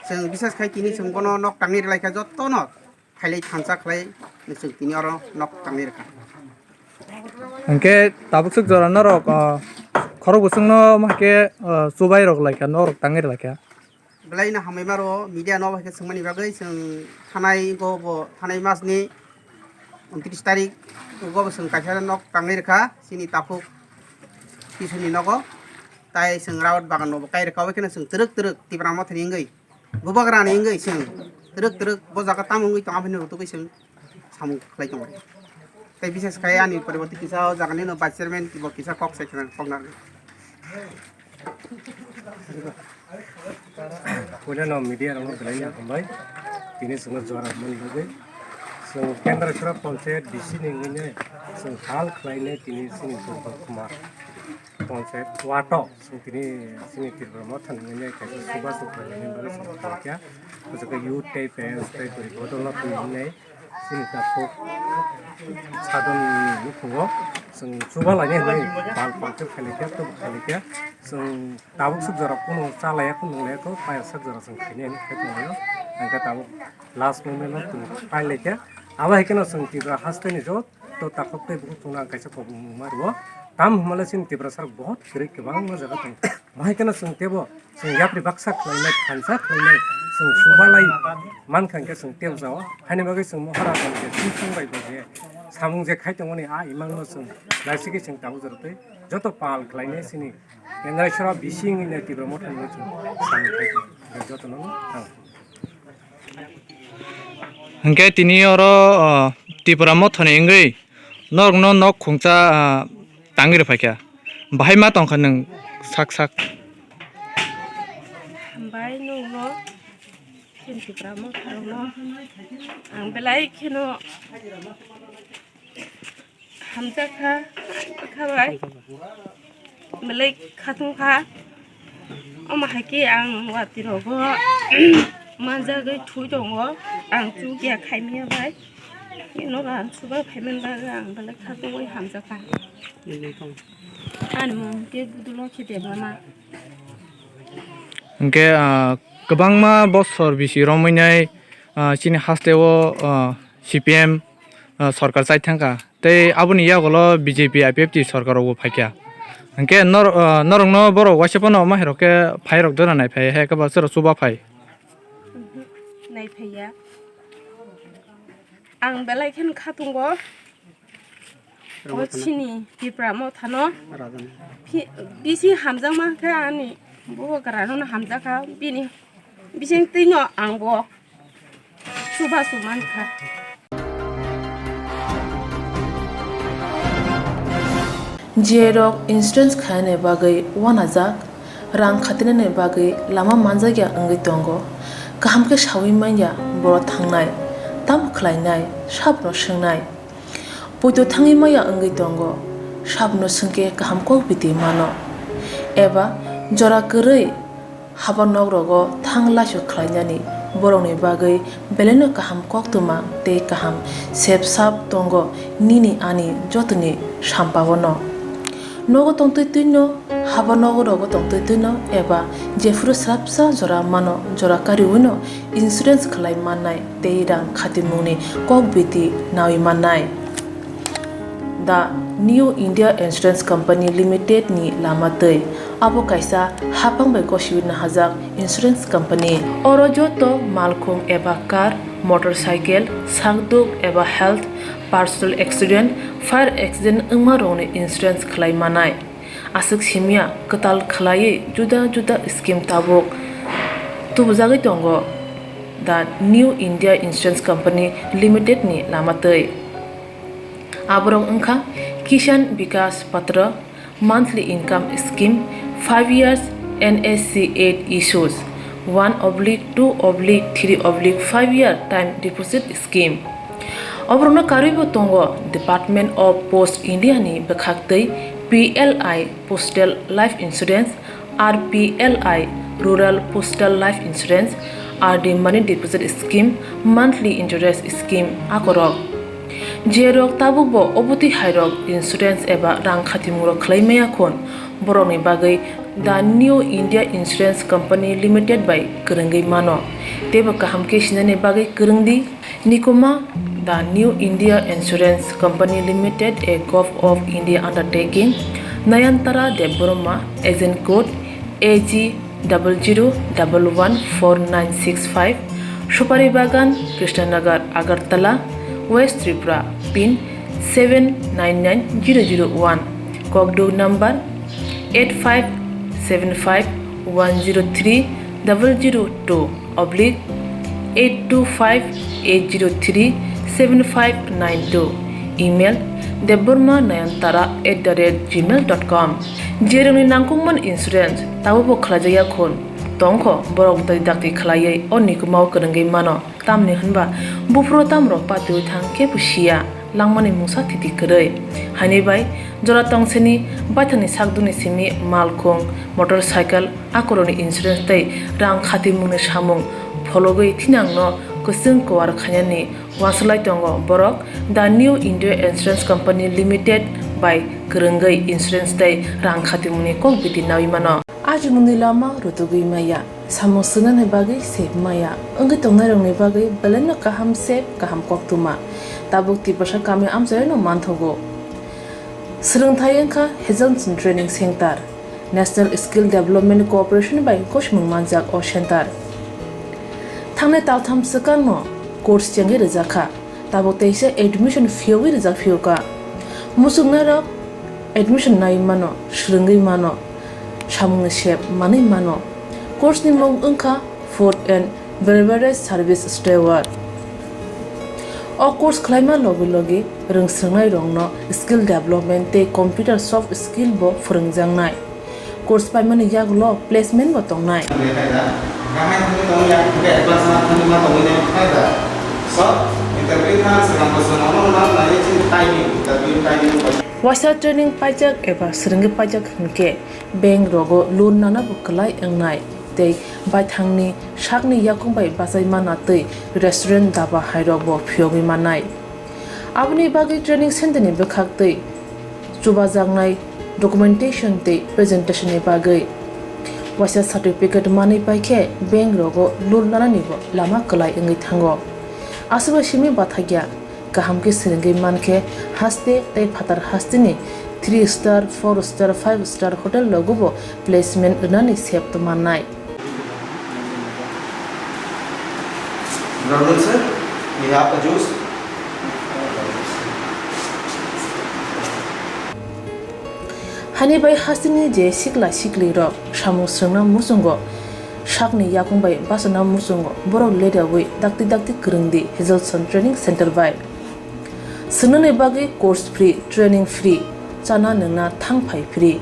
Chwng bises khai tini chwng bono nok tangwi rwlai kha jotono phailai thansa khlai chwng tini oro nok tangwi rwkha. Hwnkhe tabuk swk jora norok, ah, khorok bwswkno ma khe, ah, chubai rok lai kha, norok tangwi rwlai kha. Belai no hambai maro media no bai khe swngmani bagwi chwng thanai go bo thanai mas ni untris tarik go bo chwng kaisa nok tangwi rwkha chini takhuk Tisuni nogo tai chwng rawat bagan no bo kai rwkha bai kheno chwng twrwk twrwk Tipra Mothani wngwi. Bubagrani wngwi chwng twrwk twrwk bo jaga tamo wngwi tong, aphano rutugwi chwng samung khlai tongo. Tei bises khai ani poriborti kisa o jagani no vice chairman bo kisa kok sai khna kok narwkha. Puila no media rok no belai no hambai. Tini chwngno jora mani bagwi. Chwng Kendra Sura Panchayat D C ni wngwi nai chwng hal khlai nai tini chini Kumar Panchayat wato. Chwng tini chini Tripura Motha ni nai kaisa chubachu khlainani bagwi chwng tongkha. Bwswk khe youth tei parents tei bwrwi bodol no twi nai chini takhuk Sadon ni nukhungo chwng chuba lainai hinwi bal pal khe khailaikha, tub khailaikha. Chwng tabuk swk jora kunu cha laiya, kunu nung laiya kho, paya swk jora chwng khainai hinwi khai tonglaio. Hwnkhe tabuk last moment no chwng pai laikha. Abo hai kheno chwng Tripura haste ni joto takhuk tei bukhuk chwngno ang kaisa kok nungma rwo. Tamo hwnmale chini Tiprasa rok bahut kwrwi kwbangma jaga tongo. Bahai kheno chwng teibo chwng yapri baksa khlainai, thansa khlainai, chwng chubalai mankha hwnkhe chwng tei jao. Haini bagwi chwng Maharaj hwnkhe twi chwng bai bo je samung je khai tongmani a imangno chwng naisigwi chwng tabuk jora tei joto pal khlainai chini Kendra Sura bising ni Tipra Motha ni chwng samung khai tong joto no tang. Hwnkhe tini oro, ah, Tipra Mothani wngwi norokno nok khungcha, ah, tangwi rwphaikha. Bahai ma tongkha nwng sak sak? Hambai nukno, chini Tipra Motharokno ang belai kheno hamjakha, khabai belai khatung kha. Omo hai khe ang watwi rogo manjagwi thwi tongo, ang chukya khaimya bai. Ino ang chuba phaiman bagwi ang belai khatungwi hamjakha. Ani mung khe Budulokhi Debbarma. Hwnkhe, ah, kwbangma bosor bisi romwi nai, ah, chini haste o, ah, C P M, ah, sorkar chai thangkha. Tei aboni yagulo B J P I P F T sorkar rokbo phaikha. Hwnkhe nor-, ah, norokno borok waisa phano omo hai rok khe phai rok dona nai phai hai khe ba chwra chuba phai. Nai phaiya. Ang belai khe khatungo. O chini Tipra Mothano. Phi-, bisi hamjakma khe ani Bubagrano hamjakha, bini bising twino angbo Chubachu mankha. J rok insurance khainani bagwi uanajak, rang khatinani bagwi lama manjakya wngwi tongo. Kaham khe saui manya borok thangnai, tamo khlainai, sabono swngnai. Poito thangwi maya wngwi tongo, sabono swngkhe kaham kok biti mano. Eba jora kwrwi haba nok rogo thang laisu khlainani borokni bagwi belaino kaham koktwma tei kaham sep sap tongo nini ani jotoni sampao no. Nogo tongtwi twino, haba nogo rogo tongtwi twino eba jephuru swrapsa jora mano, jora kariwino insurance khlai mannai tei rang khatimungni kok biti naui mannai. The New India Insurance Company Limited ni lama twi. Abo kaisa haphang bai gosiwi nahajak insurance company. Oro joto malkhung eba car, motorcycle, sakduk eba health, personal accident, fire accident wngma rokni insurance khlai manai. Aswk simya kwtal khlaiwi juda juda scheme tabuk tubujagwi tongo The New India Insurance Company Limited ni lama twi. Aborok wngkha Kisan Vikas Patra, monthly income scheme, five years N S C eight issues, one oblique two oblique three oblique five year time deposit scheme. Oborokno karwibo tongo Department of Post India ni bwkhaktwi P L I Postal Life Insurance, R P L I Rural Postal Life Insurance, R D Money Deposit Scheme, Monthly Interest Scheme akorok. Jerok tabukbo obotwi hairok insurance eba rang khatimungrok khlai maya khun, borokni bagwi The New India Insurance Company Limited bai kwrwngwi mano. Teibo kaham khe sinani bagwi kwrwngdi. Nikuma, The New India Insurance Company Limited, a Govt of India undertaking, Nayantara Debbarma, agent code A G double zero double one four nine six five, Supari Bagan, Krishnanagar, Agartala, West Tripura, pin seven nine nine zero zero one, Kokduk number eight five seven five one zero three double zero two oblique eight two five eight zero three seven five nine two, email debbarma nayantara at the rate gmail dot com. Jerokni nangkukmani insurance tabukbo khlaijakya khun, tongkho borok bwtwi dakti khlaiwi o nikumao kwrwngwi mano. Tamni hwnba buphuru tamrok patiui thang kebo siya, langmani mungsa thiti kwrwi. Haini bai jora tongseni baithangni sakdukni simi malkhung, motorcycle, akorokni insurance tei rang khatimungni samung phologwi thinangno kwchwng kuar khainani uansuk lai tongo borok The New India Insurance Company Limited bai kwrwngwi insurance tei rang khatimungni kok biti naui mano. Ajimungni lama rutugwi maya. Samung swngnani bagwi sep maya wngwi tongnairokni bagwi belaino kaham sep, kaham koktwma tabuk Tiprasa kami amchaino manthogo. Swrwngthai wngkha Hazelson Training Center, National Skill Development Corporation bai gosimung manjak o center. Thangnai taltham swkangno course chengwi rwjakha. Tabuk teisa admission phiyogwi rijak phiyokha. Muchungnairok admission naiwi mano, swrwngwi mano, samungni sep manwi mano. Course ni mung wngkha Food and Beverage Service Steward. O course khlaima logi logi rwngswrwngnairokno skill development tei computer soft skill bo phwrwngjaknai. Course paimani yagulo placement bo tongnai. Waisa training paijak eba swrwngwi paijak hwnkhe bank rogo loan nana bo kwlai wngnai tei baithangni sakni yakung bai bachai mana tei restaurant, daba hairok bo phiyogwi mannai. Aboni bagwi training center ni bwkhak tei chubajaknai documentation tei presentation ni bagwi waisa certificate manwi paikhe bank rogo loan nanani bo lama kwlai wngwi thango. Aswkbai simi bathakya kaham khe swrwngwi mankhe haste tei phatar hasteni three star, four star, five star hotel rogo bo placement rwnani sep mannai. Good afternoon, sir. We have a juice. Hani bai hasteni je sikla siklirok samung swrwngna muchungo Sakni yakung bai bachana muchungo borok leriawi dakti dakti kwrwng di Hazelson Training Center bai. Swnamni bagwi course free, training free, chana nwngna thang phai free.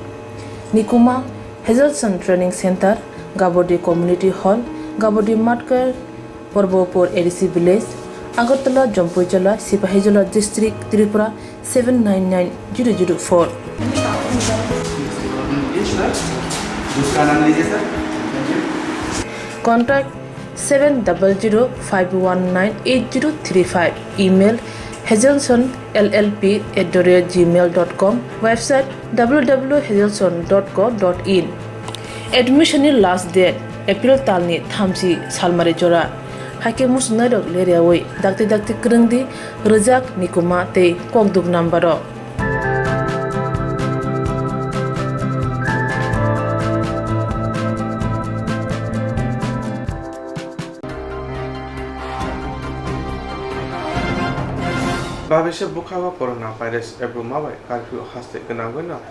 Nikuma Hazelson Training Center, Gabodi Community Hall, Gabodi Matkar, Porbopur A D C Village, Agartala, Jampuijala, Sipahijola District, Tripura seven nine nine zero zero four. Contact seven double zero five one nine eight zero three five. Email hazelson L L P at the rate gmail dot com. Website W W W hazelson dot co dot in. Admission ni last date April talni thamchi salmari jora. Haikhe muchungnairok leriawi dakti dakti kwrwng di, rwjak, nikuma tei kokduk number o. Babisa bwkhago corona virus ebruma bai curfew haste gwnangwino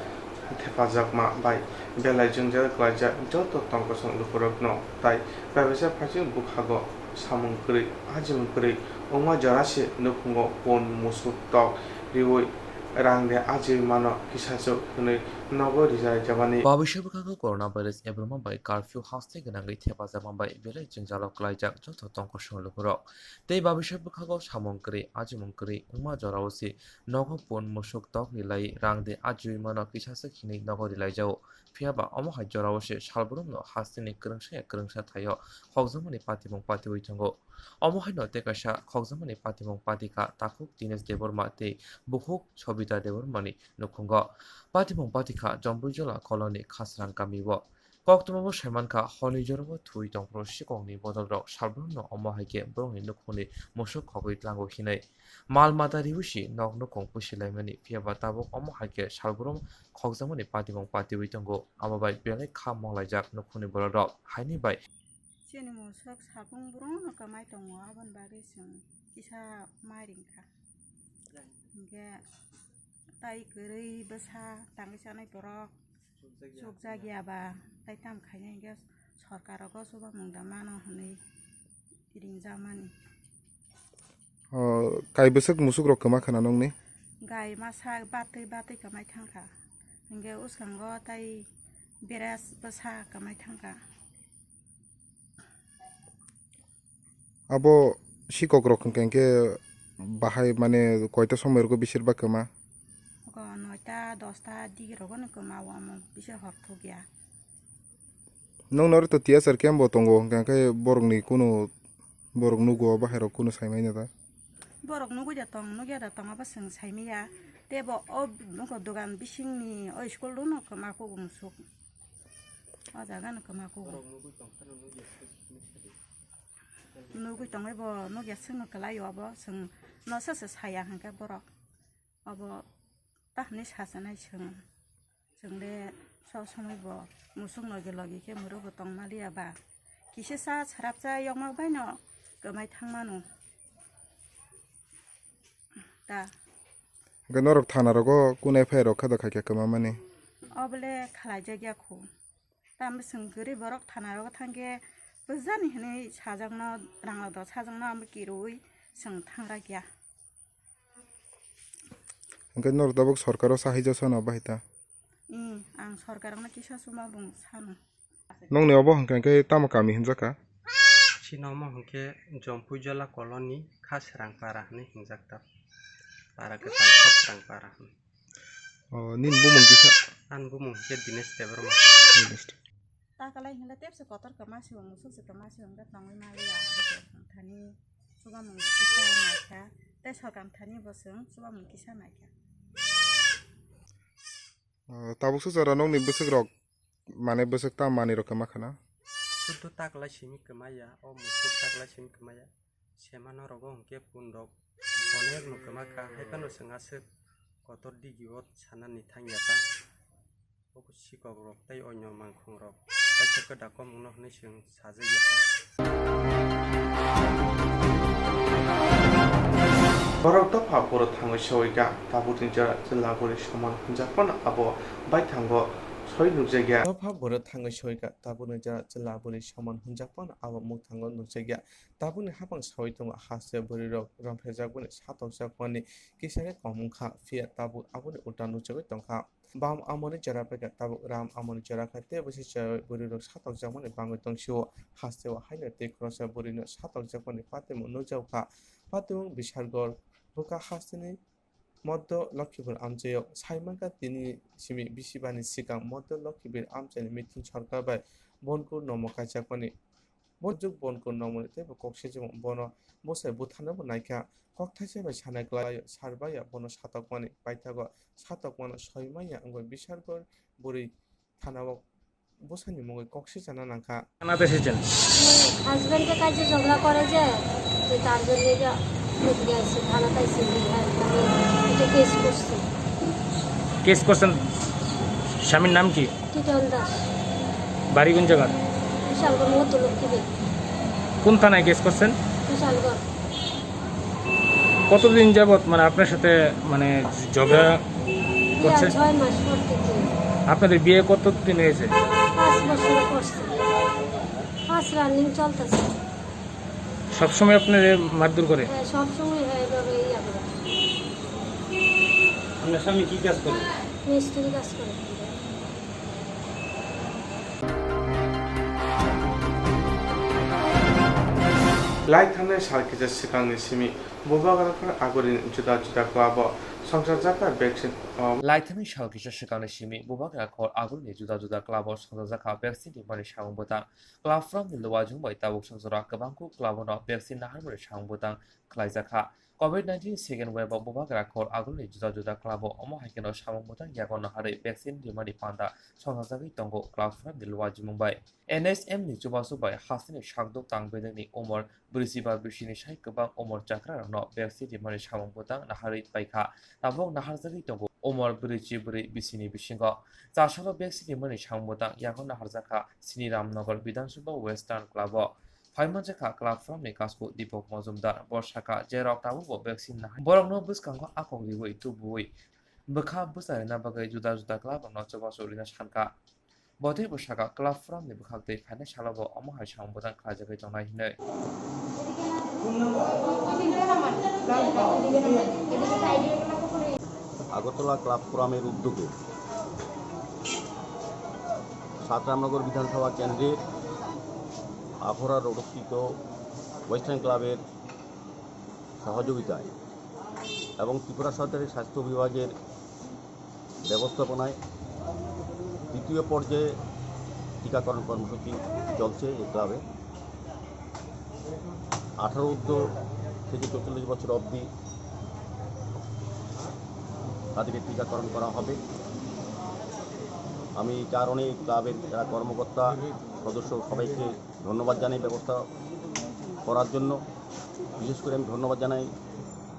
thepajakma bai belai jwngjal klaijak joto tongkosong lukurokno tai babisa phaising bwkhago samung kwrwi, ajimung kwrwi wngma jora se nukhungo pun musuk tok riwi rang de ajiwi mano kisachwk hwnwi nogo rijai jabani. Babisa bwkhago corona virus ebruma bai curfew haste gwnangwi thepajakma bai belai jwngjalo klaijak joto tongkosong lukurok. Tei babisa bwkhago samung kwrwi, ajimung kwrwi wngma jorao se nogo pun musuk tok rilai rang de ajiwi mano kisachwk hwnwi nogo rilaijao. Phiya ba omo hai jorao se salbrumno hasteni kwrwngsa ya kwrwngsa thaio khokjakmani patimung patiwi tongo. Omo haino tei kaisa khokjakmani patimung patikha takhuk Dinesh Debbarma tei bukhuk Sobita Debbarmani nukhungo. Patimung patikha Jampuijala Colony Khasrang kamio. Koktwmabo saimankha, horni jorao thwi tongphuru sikokni bodolrok salbrumno omo hai khe borokni nukhungni musuk khogwi tlango hinwi. Mal mata riwi si nok nukhung pusi laimani, phiya ba tabuk omo hai khe salbrum khokjakmani patimung patiwi tongo. Amo bai belai kha monglaijak nukhungni bororok. Haini bai. Chini musuk salbrum brum no kwmai tongo, aboni bagwi chwng kisa mai ringkha. Hinkhe tai kwrwi bwsa tangwi chanai borok chukjak ya ba, tai tamo khainai hinkhe sorkar rogo chubamung da mano hwnwi ringjakmani. O, kai bwswk musuk rok kwma khana nongni? Gai masa batwi batwi kwmai thangkha. Hinkhe uskango tai beres bwsa kwmai thangkha. Abo sikok rok hwnkha hinkhe bahai mane koita somoi rogo bisir ba kwma? Oko noita, dosta digi rogo no kwma o, omo bisir hor thok ya. Nong noro to T S R camp bo tongo, hwnkha khe borokni kunu borok nugo, bahai rok kunu sai manya da? Borok nugui da tong, nugya da tong, abo chwng sai manya. Tei bo o nokho dogan bisingni o school room no kwma kugo musuk. O jaga no kwma kugo. Nugui tongwi bo nugya swkno kwlai o, abo chwng no se se saya hwnkhe borok. Obo ta hwnwi sachinai chwng. Chwng le sob somoi bo musuk logi logi khe mwrwkbo tong maliya ba. Kisa cha srapcha yokma bai no kwmai thang mano. Ta. Hwnkhe norok thana rogo kunu F I R rok kha do khaikha kwma mani? Obo le khlai jak ya khu. Tamo chwng kwrwi borok thana rogo thang khe bwsani hwnwi sajakno, rang rok do sajakno amo kirui chwng thang rak ya. Hwnkhe norok tabuk sorkaro sahai jak sano bahai ta? Ih, ang sorkarokno kisa chuma bung sano. Nongni obo hwnkha khe tamo kami hwnjak kha? Chini omo hwnkhe Jompuijala colony Khasrang para hwnwi hwnjak ta. Para kwtal Khasrang para hwnwi. O, nini bumung kisa? Ani bumung hwnkhe Dinesh Debbarma. Dinesh. Ta kalai hwnle tepse kotor kwma se bo musuk se kwma se hwnle tongwi maliya. Thani chuba mung kisa naikha. Tei sorkar thani bo chwng chuba mung kisa naikha. O, tabuk se jora nokni bwswk rok, mane bwswk ta manwi rok kwma khana? Sudu taklai simi kwmaya, o musuk taklai simi kwmaya. Semano rogo hwnkhe pun rok onek no kwma kha, hai phano chwng aswk kotor digi o sanani thangya ta. Sikok rok tei onyo mangkhung rok kaisa kwda komungno hwnwi chwng sajagya ta. Borok dopha phuru thangwi soi kha, tabukni jora chwla bwrwi soman hwnjak phano abo baithango Soi nukjakya. Dopha borok thangwi soika, tabukni jora chwla bwrwi soman hwnjakmano abo mwthango nukjakya. Tabukni hapang sawi tongo, haste bwrwirok romphaijakmani, satokjakmani kisa khe kom wngkha, phiya tabuk aboni ulta nukjagwi tongkha. Bam amoni jora paikha, tabuk ram amoni jora kha, tei bwsai chaywi bwrwirok satokjakmani bangwi tongsio, hasteo haino tei khoroksa bwrwino satokjakmani patimung nukjago kha. Patimung Bishargor bwkha hasteni Moddo Lokhipur amchaio saimankha, tini simi bisi bani swkang Moddo Lokhipur amchaini Mithun Sarkar bai Bonkur nomo kaijakmani. Bo juk Bonkur nomoni teibo kok sijimo, bono bwsai butharnabo naikha. Kok thaisa bai sana kwlaio, sarbaiya bono satokmani, paithago satokmano soi manya wngwi Bishargor bwrwi thanao bwsani mungwi kok sijana nangkha. Thana tei sijin. হাজবেন্ডকে কাজে ঝগড়া করে যে, তো তার জন্য এটা এদিকে আইসি, থানাতে আইসি, এটা কেস করছে। কেস করছেন? স্বামীর নাম কি? টিটন দাস। বাড়ি কোন জায়গার? বিশালগড় মতো লক্ষ্মীপুর। কোন থানায় কেস করছেন? বিশালগড়। কতদিন যাবত, মানে, আপনার সাথে, মানে, ঝগড়া বিয়া করছে? ছয় মাস পর থেকে। আপনাদের বিয়ে কতদিন হয়েছে? পাঁচ বছর করছে। পাঁচ রানিং চলতেছে। সবসময় আপনারে মারধর করে? হ্যাঁ, সবসময় হয় এভাবে ইয়া করে। আপনার স্বামী কি কাজ করে? মিস্ত্রি কাজ করে। Lai thangnai sal kisa swkangni simi Bubagra Khor Agulini juda juda club-o songchajak kha vaccine, o. Lai thangnai sal kisa swkangni simi Bubagra Khor Agulini juda juda club-o songchajak kha vaccine rimani samung bwtang. Club phrangni luajwng bai tabuk song jora kwbangkuk club-o no vaccine naharmani samung bwtang khlaijak kha. Covid nineteen second wave-o Bubagra Khor Agulini juda juda club-o omo hai kheno samung bwtang yago naharwi vaccine rimani panda songchajagwi tongo club phrangni luajwng bai. N S M ni chubachu bai hasteni sakduk tang bedekni umor brwichi ba bisini sai kwbang umor chakrarokno vaccine rimani samung bwtang naharwi paikha. Tabuk naharjagwi tongo umor brwichi brwi bisini bisingo. Chasalo vaccine rimani samung bwtang yago naharjakha Sini Ramnagar Bidhan Sabha Western Club-o. Phaimanjakha club phrangni kasku Deepak Majumdar. Bo sakha, jerok tabukbo vaccine nahai borokno bwskango akok riwi tubuwi bwkha bwcharina bagwi juda juda club-rokno chubachu rina sankha. Bo teibo sakha, club phrangni bwkhaktwi phainai salobo omo hai samung bwtang khlaijagwi tongnai hwnwi. Agartala club ফোরামের উদ্যোগে সাত রামনগর বিধানসভা কেন্দ্রের আফরা রোডস্থিত ওয়েস্টার্ন ক্লাবের সহযোগিতায় এবং ত্রিপুরা সরকারের স্বাস্থ্য বিভাগের ব্যবস্থাপনায় দ্বিতীয় পর্যায়ে টিকাকরণ কর্মসূচি চলছে এই ক্লাবে। আঠারো ঊর্ধ্ব থেকে চৌচল্লিশ বছর অবধি তাদেরকে টিকাকরণ করা হবে। আমি এই কারণে এই ক্লাবের যারা কর্মকর্তা, সদস্য সবাইকে ধন্যবাদ জানাই ব্যবস্থা করার জন্য। বিশেষ করে আমি ধন্যবাদ জানাই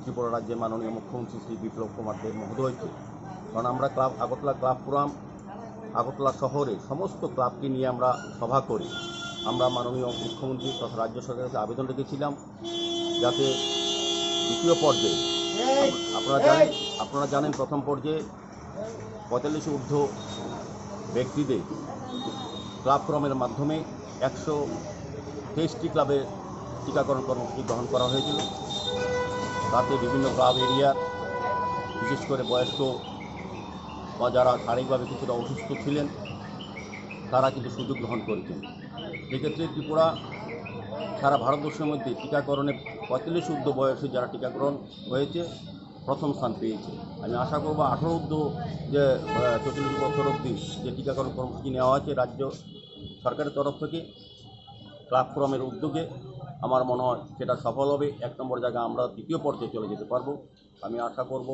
ত্রিপুরা রাজ্যের মাননীয় মুখ্যমন্ত্রী শ্রী বিপ্লব কুমার দেব মহোদয়কে, কারণ আমরা ক্লাব, আগরতলা ক্লাব ফোরাম আগরতলা শহরে সমস্ত ক্লাবকে নিয়ে আমরা সভা করি। আমরা মাননীয় মুখ্যমন্ত্রী তথা রাজ্য সরকারের কাছে আবেদন রেখেছিলাম যাতে দ্বিতীয় পর্যায়ে, আপনারা জানেন, আপনারা জানেন প্রথম পর্যায়ে পঁয়তাল্লিশ ঊর্ধ্ব ব্যক্তিদের ক্লাব ফোরামের মাধ্যমে একশো তেইশটি ক্লাবে টিকাকরণ কর্মসূচি গ্রহণ করা হয়েছিল। তাতে বিভিন্ন ক্লাব এরিয়ার, বিশেষ করে বয়স্ক বা যারা শারীরিকভাবে কিছুটা অসুস্থ ছিলেন, তারা কিন্তু সুযোগ গ্রহণ করেছেন। সেক্ষেত্রে ত্রিপুরা সারা ভারতবর্ষের মধ্যে টিকাকরণে পঁয়তাল্লিশ ঊর্ধ্ব বয়সে যারা টিকাকরণ হয়েছে, প্রথম স্থান পেয়েছে। আমি আশা করব আঠারো ঊর্ধ্ব যে, আহ, চৌচল্লিশ বছর অবধি যে টিকাকরণ কর্মসূচি নেওয়া হয়েছে রাজ্য সরকারের তরফ থেকে, ক্লাব ফোরামের উদ্যোগে, আমার মনে হয় সেটা সফল হবে। এক নম্বর জায়গা আমরা দ্বিতীয় পর্যায়ে চলে যেতে পারবো। আমি আশা করব,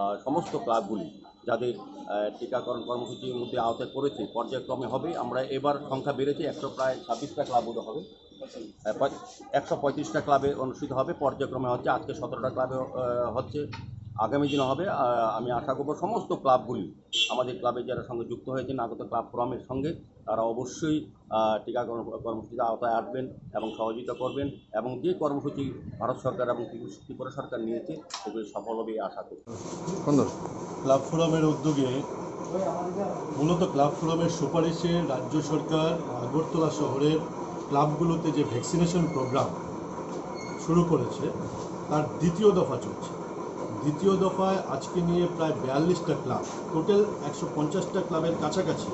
আহ, সমস্ত ক্লাবগুলি যাদের, আহ, টিকাকরণ কর্মসূচির মধ্যে আওতায় পড়েছে, পর্যায়ক্রমে হবে। আমরা এবার সংখ্যা বেড়েছে, একশো প্রায় ছাব্বিশটা ক্লাব বোধ হবে। আহ, পঁয়-, একশো পঁয়ত্রিশটা ক্লাবে অনুষ্ঠিত হবে, পর্যায়ক্রমে হচ্ছে। আজকে সতেরোটা ক্লাবে, আহ, হচ্ছে, আগামী দিনে হবে। আহ, আমি আশা করব সমস্ত ক্লাবগুলি, আমাদের ক্লাবে যারা সঙ্গে যুক্ত হয়েছেন আগত ক্লাব ফোরামের সঙ্গে, তারা অবশ্যই, আহ, টিকাকরণ কর্মসূচির আওতায় আসবেন এবং সহযোগিতা করবেন এবং যে কর্মসূচি ভারত সরকার এবং ত্রিপুরা সরকার নিয়েছে, সেগুলি সফল হবে এই আশা করি। সুন্দর। ক্লাব ফোরামের উদ্যোগে মূলত ক্লাব ফোরামের সুপারিশে রাজ্য সরকার আগরতলা শহরের ক্লাবগুলোতে যে ভ্যাকসিনেশন প্রোগ্রাম শুরু করেছে, তার দ্বিতীয় দফা চলছে। দ্বিতীয় দফায় আজকে নিয়ে প্রায় বিয়াল্লিশটা ক্লাব, টোটাল একশো পঞ্চাশটা ক্লাবের কাছাকাছি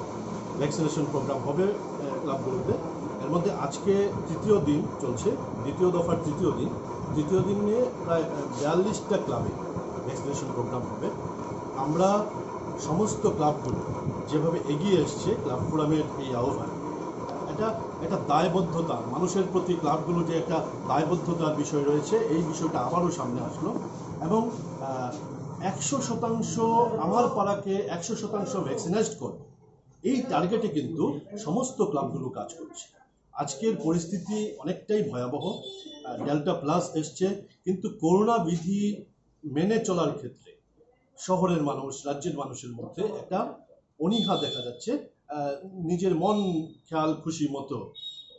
ভ্যাকসিনেশন প্রোগ্রাম হবে আহ, ক্লাবগুলোতে। এর মধ্যে আজকে তৃতীয় দিন চলছে, দ্বিতীয় দফার তৃতীয় দিন। তৃতীয় দিন নিয়ে প্রায় আহ, বিয়াল্লিশটা ক্লাবে ভ্যাকসিনেশন প্রোগ্রাম হবে। আমরা সমস্ত ক্লাবগুলো যেভাবে এগিয়ে এসছে ক্লাব ফোরামের এই আহ্বান, এটা একটা দায়বদ্ধতা, মানুষের প্রতি ক্লাবগুলো যে একটা দায়বদ্ধতার বিষয় রয়েছে, এই বিষয়টা আবারও সামনে আসলো। এবং আহ, একশো শতাংশ আমার পাড়াকে একশো শতাংশ ভ্যাকসিনাইজড করব, এই টার্গেটে কিন্তু সমস্ত ক্লাবগুলো কাজ করছে। আজকের পরিস্থিতি অনেকটাই ভয়াবহ। আহ, ডেল্টা প্লাস এসছে, কিন্তু করোনা বিধি মেনে চলার ক্ষেত্রে শহরের মানুষ, রাজ্যের মানুষের মধ্যে একটা অনীহা দেখা যাচ্ছে। আহ, নিজের মন খেয়াল খুশি মতো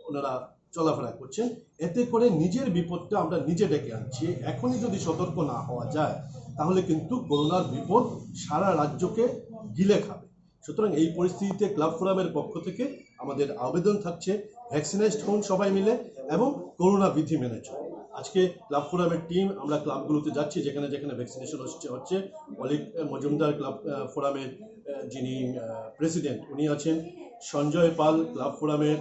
ওনারা চলাফেরা করছেন। এতে করে নিজের বিপদটা আমরা নিজে ডেকে আনছি। এখনই যদি সতর্ক না হওয়া যায়, তাহলে কিন্তু করোনার বিপদ সারা রাজ্যকে গিলে খাবে। সুতরাং এই পরিস্থিতিতে ক্লাব ফোরামের পক্ষ থেকে আমাদের আবেদন থাকছে, ভ্যাকসিনাইজড হন সবাই মিলে এবং করোনা বিধি মেনে চলুন। আজকে ক্লাব ফোরামের টিম আমরা ক্লাবগুলোতে যাচ্ছি, যেখানে যেখানে ভ্যাকসিনেশন হচ্ছে হচ্ছে অলিক মজুমদার ক্লাব আহ, ফোরামের আহ, যিনি প্রেসিডেন্ট, উনি আছেন। সঞ্জয় পাল ক্লাব ফোরামের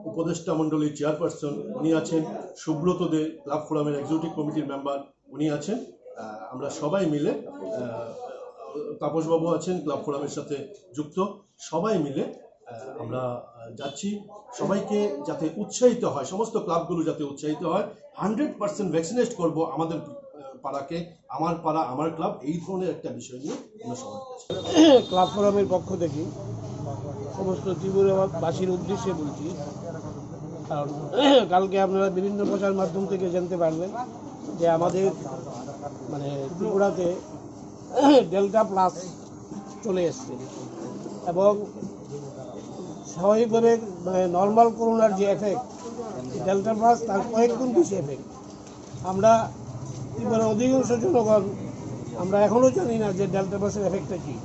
উপদেষ্টা মণ্ডলীর চেয়ারপারসন, উনি আছেন। সুব্রত দে ক্লাব ফোরামের এক্সিকিউটিভ কমিটির মেম্বার, উনি আছেন। আহ, আমরা সবাই মিলে আহ, তাপসবাবু আছেন ক্লাব ফোরামের সাথে যুক্ত, সবাই মিলে আহ, আমরা আহ, যাচ্ছি। সবাইকে যাতে উৎসাহিত হয়, সমস্ত ক্লাবগুলো যাতে উৎসাহিত হয়, হান্ড্রেড পার্সেন্ট ভ্যাকসিনেট করবো আমাদের আহ, পাড়াকে, আমার পাড়া আমার ক্লাব, এই ধরনের একটা বিষয় নিয়ে আমরা সবার কাছে। ক্লাব ফোরামের পক্ষ থেকে সমস্ত ত্রিপুরাবাসীর উদ্দেশ্যে বলছি, কারণ কালকে আপনারা বিভিন্ন প্রচার মাধ্যম থেকে জানতে পারবেন যে আমাদের মানে ত্রিপুরাতে ডেল্টা প্লাস চলে এসছে এবং স্বাভাবিকভাবে মানে নর্মাল করোনার যে এফেক্ট, ডেল্টা প্লাস তার কয়েক গুণ বেশি এফেক্ট। আমরা ত্রিপুরার অধিকাংশ জনগণ আমরা এখনও জানি না যে ডেল্টা প্লাসের এফেক্টটা কী।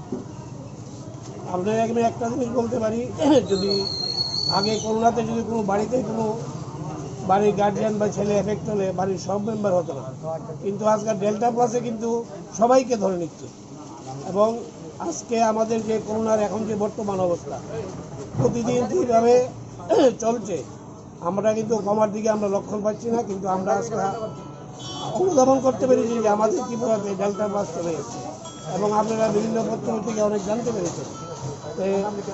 আপনার এখানে একটা জিনিস বলতে পারি, যদি আগে করোনাতে যদি কোনো বাড়িতে কোনো বাড়ির গার্জিয়ান বা ছেলে এফেক্ট হলে বাড়ির সব মেম্বার হতো না, কিন্তু আজকাল ডেল্টা প্লাসে কিন্তু সবাইকে ধরে নিচ্ছে। এবং আজকে আমাদের যে করোনার এখন যে বর্তমান অবস্থা, প্রতিদিন যেভাবে চলছে, আমরা কিন্তু কমার দিকে আমরা লক্ষণ পাচ্ছি না, কিন্তু আমরা আজকে অনুধাবন করতে পেরেছি যে আমাদের ত্রিপুরাতে ডেল্টা প্লাস চলে এসেছে এবং আপনারা বিভিন্ন পত্র থেকে অনেক জানতে পেরেছেন। তো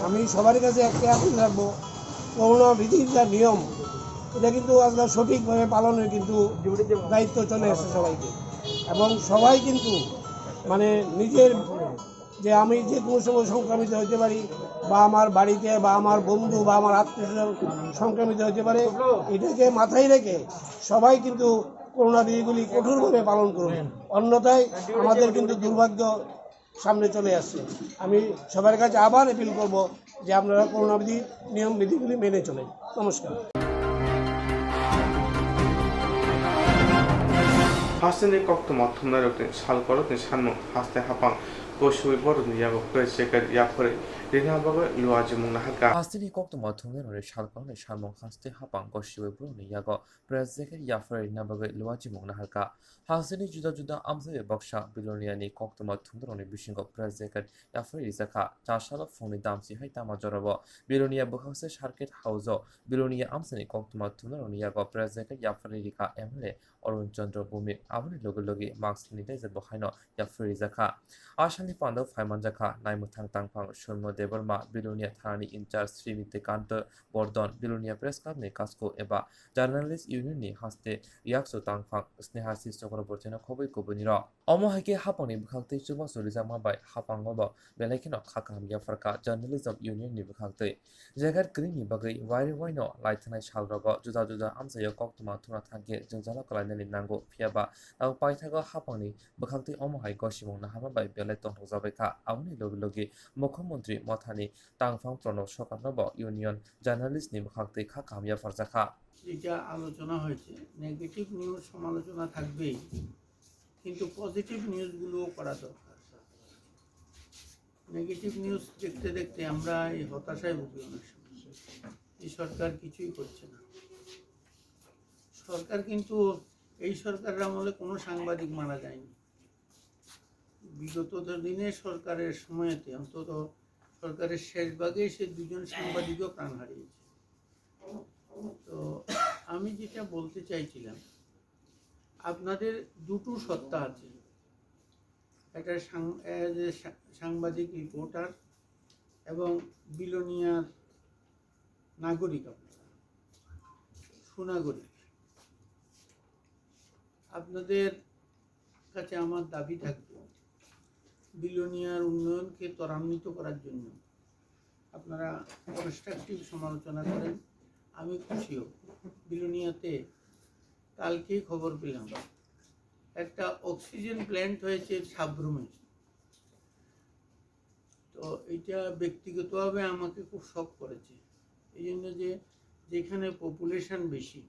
আমি সবার কাছে একটা আপিল রাখবো, করোনা বিধির যা নিয়ম, এটা কিন্তু আজকাল সঠিকভাবে পালনের কিন্তু দায়িত্ব চলে আসে সবাইকে। এবং সবাই কিন্তু মানে নিজের যে আমি যে কোনো সময় সংক্রমিত হতে পারি বা আমার বাড়িতে বা আমার বন্ধু বা আমার আত্মীয় স্বজন সংক্রমিত হতে পারে, এটাকে মাথায় রেখে সবাই কিন্তু করোনা বিধিগুলি কঠোরভাবে পালন করুন, অন্যথায় আমাদের কিন্তু দুর্ভাগ্য সামনে চলে আসছে। আমি সবার কাছে আবার অ্যাপিল করব যে আপনারা করোনা বিধি নিয়ম বিধিগুলি মেনে চলেন। নমস্কার। Hasteni koktwma thumnairokni salkorokni sanmung haste hapang gosiwi borokni yago press jacket yapharwi rina bagwi luachimung naharkha. Hasteni koktwma thumnairokni salkorokni sanmung haste hapang gosiwi borokni yago press jacket yapharwi rina bagwi luachimung naharkha. Hasteni juda juda amchai bai baksa Biloniani koktwma thumnairokni bisingo press jacket yapharwi rijakha. Chasalo phungni damsi hai tama jorao Bilonia bwkhakse Circuit House-o Bilonia amchaini koktwma thumnairokni yago press jacket yapharwi rikha M L A Arun Chandra Bhowmik. Aboni loge loge mask sanitizer bo haino yapharwi rijakha. A salni pandao phaimanjakha naimwthang tangphang Surmo Debbarma, Bilonia thanani in-charge Srimiti Kanto Bordon, Bilonia Press Club-ni kasko eba Journalist Union-ni haste yaksu tangphang Snehasi Chakraborty-no khobwi kubunirok. Omo hai khe hapangni bwkhaktwi chubachu rijakma bai hapango bo belai kheno kha kaham yapharkha Journalist of Union ni bwkhaktwi. Jagat kwrwini bagwi wairwi waino laithanai salrogo juda juda amchaio koktwma thumna thangkhe jwngjalo kwlainani nango, phiyaba abo paithago hapangni bwkhaktwi omo hai gosimung naharma bai belai tongthokjabaikha. Aboni logi logi Mukhyamantri mothani tangphang Pranab Sarkarno bo Union Journalist ni bwkhaktwi kha kaham yapharjakha. যেটা আলোচনা হয়েছে, negative news সমালোচনা থাকবেই, কিন্তু পজিটিভ নিউজগুলোও করা দরকার। Negative news দেখতে দেখতে আমরা এই হতাশায় ভুগি অনেক সময়। এই সরকার কিছুই করছে না। সরকার কিন্তু, এই সরকারের আমলে কোনো সাংবাদিক মারা যায়নি। বিগত দিনে সরকারের সময়তে, অন্তত সরকারের শেষ ভাগে, সে দুজন সাংবাদিকও প্রাণ হারিয়েছে। তো আমি যেটা বলতে চাইছিলাম, আপনাদের দুটো সত্তা আছে, একটা সাং-, এ, যে সা-, সাংবাদিক, রিপোর্টার এবং বিলোনিয়ার নাগরিক, আপনারা সুনাগরিক। আপনাদের কাছে আমার দাবি থাকবে, বিলোনিয়ার উন্নয়নকে ত্বরান্বিত করার জন্য আপনারা কনস্ট্রাকটিভ সমালোচনা করেন, আমি খুশি হব। বিলোনিয়াতে কালকেই খবর পেলাম, একটা অক্সিজেন প্ল্যান্ট হয়েছে সাব্রুমে। তো এটা ব্যক্তিগতভাবে আমাকে খুব শক করেছে, এই জন্য যে যেখানে পপুলেশন বেশি,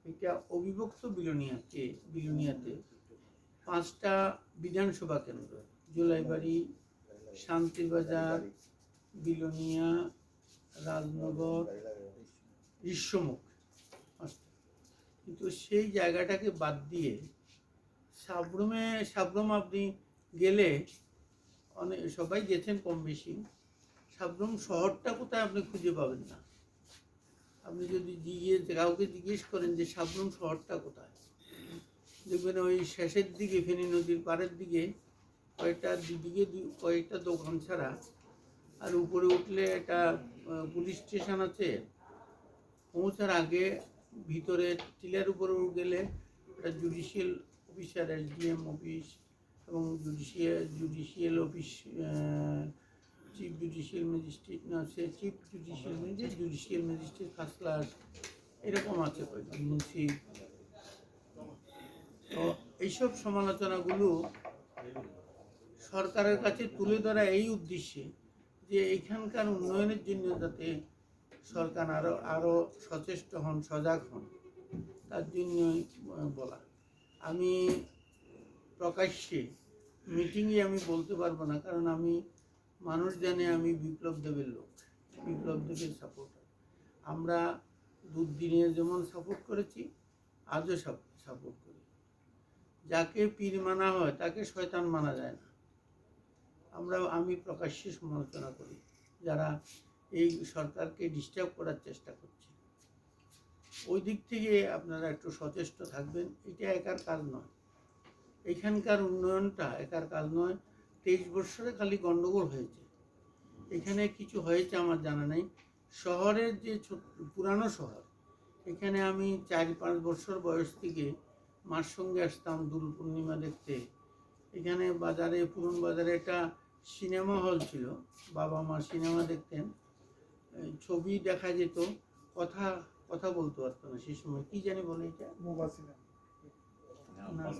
এটা অবিভক্ত বিলোনিয়াতে, বিলোনিয়াতে পাঁচটা বিধানসভা কেন্দ্র, জুলাইবাড়ি, শান্তিবাজার, বিলোনিয়া, রাজনগর, ঋষ্যমুখ, পাঁচটা। কিন্তু সেই জায়গাটাকে বাদ দিয়ে সাব্রুমে, সাব্রুম আপনি গেলে, অনেক, সবাই গেছেন কম বেশি, সাব্রুম শহরটা কোথায় আপনি খুঁজে পাবেন না। আপনি যদি জিজ্ঞেস, কাউকে জিজ্ঞেস করেন যে সাব্রুম শহরটা কোথায়, দেখবেন ওই শেষের দিকে, ফেনী নদীর পাড়ের দিকে কয়েকটা, দুদিকে দু-, কয়েকটা দোকান ছাড়া, আর উপরে উঠলে একটা, আহ, পুলিশ স্টেশন আছে, পৌঁছার আগে ভিতরে টিলার উপরে গেলে একটা জুডিশিয়াল অফিসার, এসডিএম অফিস এবং judicial, judicial office, ah, chief judicial magistrate, না, সে chief judicial magistrate, judicial magistrate first class, এরকম আছে কয়েকজন মুন্সি। তো এইসব সমালোচনাগুলো সরকারের কাছে তুলে ধরা এই উদ্দেশ্যে যে এখানকার উন্নয়নের জন্য যাতে সরকার আরও, আরও সচেষ্ট হন, সজাগ হন, তার জন্যই, আহ, বলা। আমি প্রকাশ্যে মিটিংয়ে আমি বলতে পারবো না, কারণ আমি, মানুষ জানে আমি বিপ্লব দেবের লোক, বিপ্লব দেবের সাপোর্টার। আমরা দুর্দিনে যেমন সাপোর্ট করেছি, আজও সাপ-, সাপোর্ট করি। যাকে পীর মানা হয়, তাকে শয়তান মানা যায় না। আমরা, আমি প্রকাশ্যে সমালোচনা করি যারা এই সরকারকে ডিস্টার্ব করার চেষ্টা করছে। ওই দিক থেকে আপনারা একটু সচেষ্ট থাকবেন। এটা একার কাজ নয়, এখানকার উন্নয়নটা একার কাজ নয়। তেইশ বছরে খালি গন্ডগোল হয়েছে, এখানে কিছু হয়েছে আমার জানা নেই। শহরের যে ছোট, পুরানো শহর, এখানে আমি চার পাঁচ বছর বয়স থেকে মার সঙ্গে আসতাম দোল পূর্ণিমা দেখতে। এখানে বাজারে, পুরন বাজারে একটা সিনেমা হল ছিল, বাবা মা সিনেমা দেখতেন। এই ছবি দেখা যেত, কথা, কথা বলতে পারতো না সেই সময়। কি জানি বলে এটা? বোবা সিনেমা। না।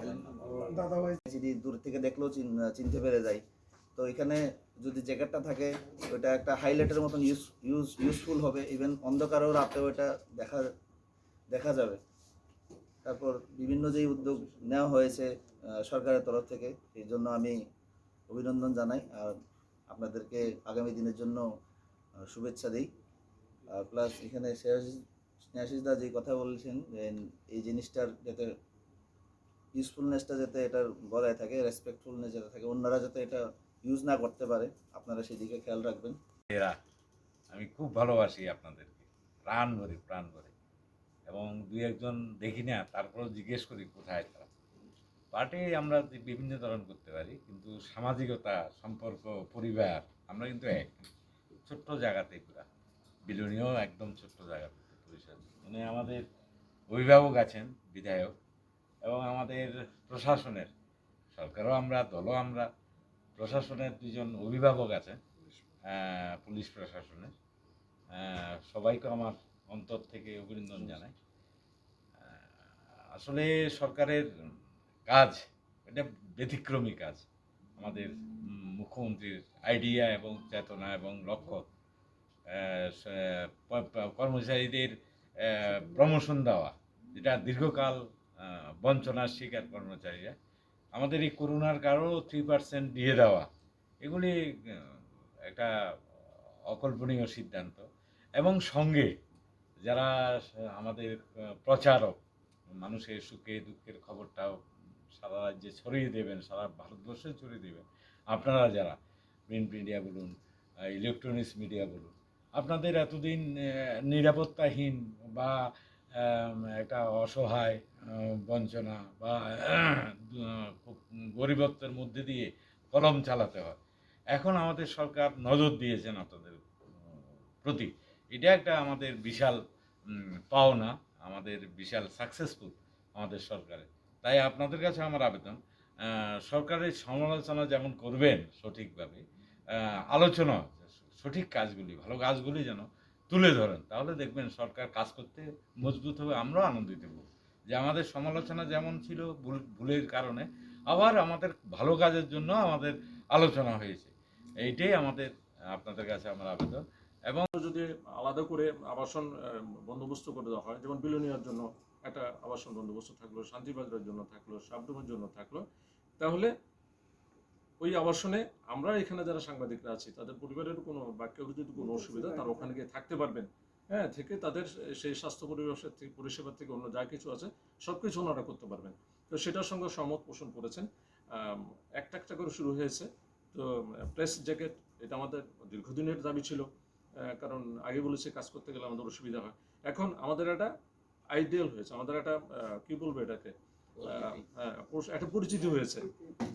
দাদাভাই। যদি দূর থেকে দেখলেও চিন-, চিনতে পেরে যাই। তো এখানে যদি জ্যাকেটটা থাকে, ওটা একটা হাইলাইটের মতন ইউজ, ইউজ, ইউজফুল হবে। ইভেন অন্ধকারেও রাতেও এটা দেখা, দেখা যাবে। তারপর বিভিন্ন যেই উদ্যোগ নেওয়া হয়েছে, আহ, সরকারের তরফ থেকে, এই জন্য আমি অভিনন্দন জানাই। আর আপনাদেরকে আগামী দিনের জন্য, আহ, শুভেচ্ছা দিই। আর প্লাস এখানে স্নেহাশিস, স্নেহাশিস দা যে কথা বলছেন, যে এই জিনিসটার যাতে ইউজফুলনেসটা যাতে এটার বজায় থাকে, রেসপেক্টফুলনেস যাতে থাকে, অন্যরা যাতে এটা ইউজ না করতে পারে, আপনারা সেদিকে খেয়াল রাখবেন। এরা, আমি খুব ভালোবাসি আপনাদেরকে, প্রাণ ভরে, প্রাণ ভরে। এবং দুই একজন দেখি না, তারপরেও জিজ্ঞেস করি কোথায় তারা। পার্টি আমরা যে বিভিন্ন ধরন করতে পারি, কিন্তু সামাজিকতা, সম্পর্ক, পরিবার, আমরা কিন্তু এক। ছোট্ট জায়গাতেই পুরা, বিলোনিয়াও একদম ছোট্ট জায়গাতে পরিষদ। মানে আমাদের অভিভাবক আছেন, বিধায়ক, এবং আমাদের প্রশাসনের, সরকারও আমরা, দলও আমরা, প্রশাসনের দুজন অভিভাবক আছেন, আহ, পুলিশ প্রশাসনের, আহ, সবাইকে আমার অন্তর থেকে অভিনন্দন জানাই। আহ, আসলে সরকারের কাজ, এটা ব্যতিক্রমী কাজ। আমাদের, উম, মুখ্যমন্ত্রীর আইডিয়া এবং চেতনা এবং লক্ষ্য, আহ, স-, প-, প-, কর্মচারীদের, আহ, প্রমোশন দেওয়া, যেটা দীর্ঘকাল, আহ, বঞ্চনার শিকার কর্মচারীরা। আমাদের এই করোনার কারণেও থ্রি পার্সেন্ট দিয়ে দেওয়া, এগুলি আহ, একটা অকল্পনীয় সিদ্ধান্ত। এবং সঙ্গে যারা আমাদের আহ, প্রচারক, মানুষের সুখে দুঃখের খবরটা সারা রাজ্যে ছড়িয়ে দেবেন, সারা ভারতবর্ষে ছড়িয়ে দেবেন, আপনারা যারা প্রিন্ট মিডিয়া বলুন, ইলেকট্রনিক্স মিডিয়া বলুন, আপনাদের এতদিন আহ, নিরাপত্তাহীন বা আহ, একটা অসহায় আহ, বঞ্চনা বা আহ, খুব গরিবত্বের মধ্যে দিয়ে কলম চালাতে হয়। এখন আমাদের সরকার নজর দিয়েছেন আপনাদের উম, প্রতি। এটা একটা আমাদের বিশাল উম, পাওনা, আমাদের বিশাল সাকসেসফুল আমাদের সরকারের। তাই আপনাদের কাছে আমার আবেদন, আহ, সরকারের সমালোচনা যেমন করবেন সঠিকভাবে, আহ, আলোচনা, সঠিক কাজগুলি, ভালো কাজগুলি যেন তুলে ধরেন, তাহলে দেখবেন সরকার কাজ করতে মজবুত হবে, আমরাও আনন্দিত হব যে আমাদের সমালোচনা যেমন ছিল ভুল, ভুলের কারণে, আবার আমাদের ভালো কাজের জন্য আমাদের আলোচনা হয়েছে। এইটাই আমাদের আপনাদের কাছে আমার আবেদন। এবং যদি আলাদা করে আবাসন আহ, বন্দোবস্ত করে দেওয়া হয়, যেমন বিলোনিয়ার জন্য একটা আবাসন বন্দোবস্ত থাকলো, শান্তিবাজারের জন্য থাকলো, সাবরুমের জন্য থাকলো, তাহলে ওই আবাসনে আমরা এখানে যারা সাংবাদিকরা আছি, তাদের পরিবারের কোনো বা কেউ যদি কোনো অসুবিধা, তারা ওখানে গিয়ে থাকতে পারবেন। হ্যাঁ, থেকে তাদের সেই স্বাস্থ্য পরিবেশ থেকে, পরিষেবা থেকে অন্য যা কিছু আছে, সব কিছু ওনারা করতে পারবেন। তো সেটার সঙ্গে সহমত পোষণ করেছেন। আম, একটা একটা করে শুরু হয়েছে। তো প্রেস জ্যাকেট, এটা আমাদের দীর্ঘদিনের দাবি ছিল। আহ, কারণ আগে বলেছে, কাজ করতে গেলে আমাদের অসুবিধা হয়। এখন আমাদের একটা আইডিয়াল হয়েছে, আমাদের একটা আহ, কি বলবো এটাকে, আহ, হ্যাঁ, পরিচ- একটা পরিচিতি হয়েছে।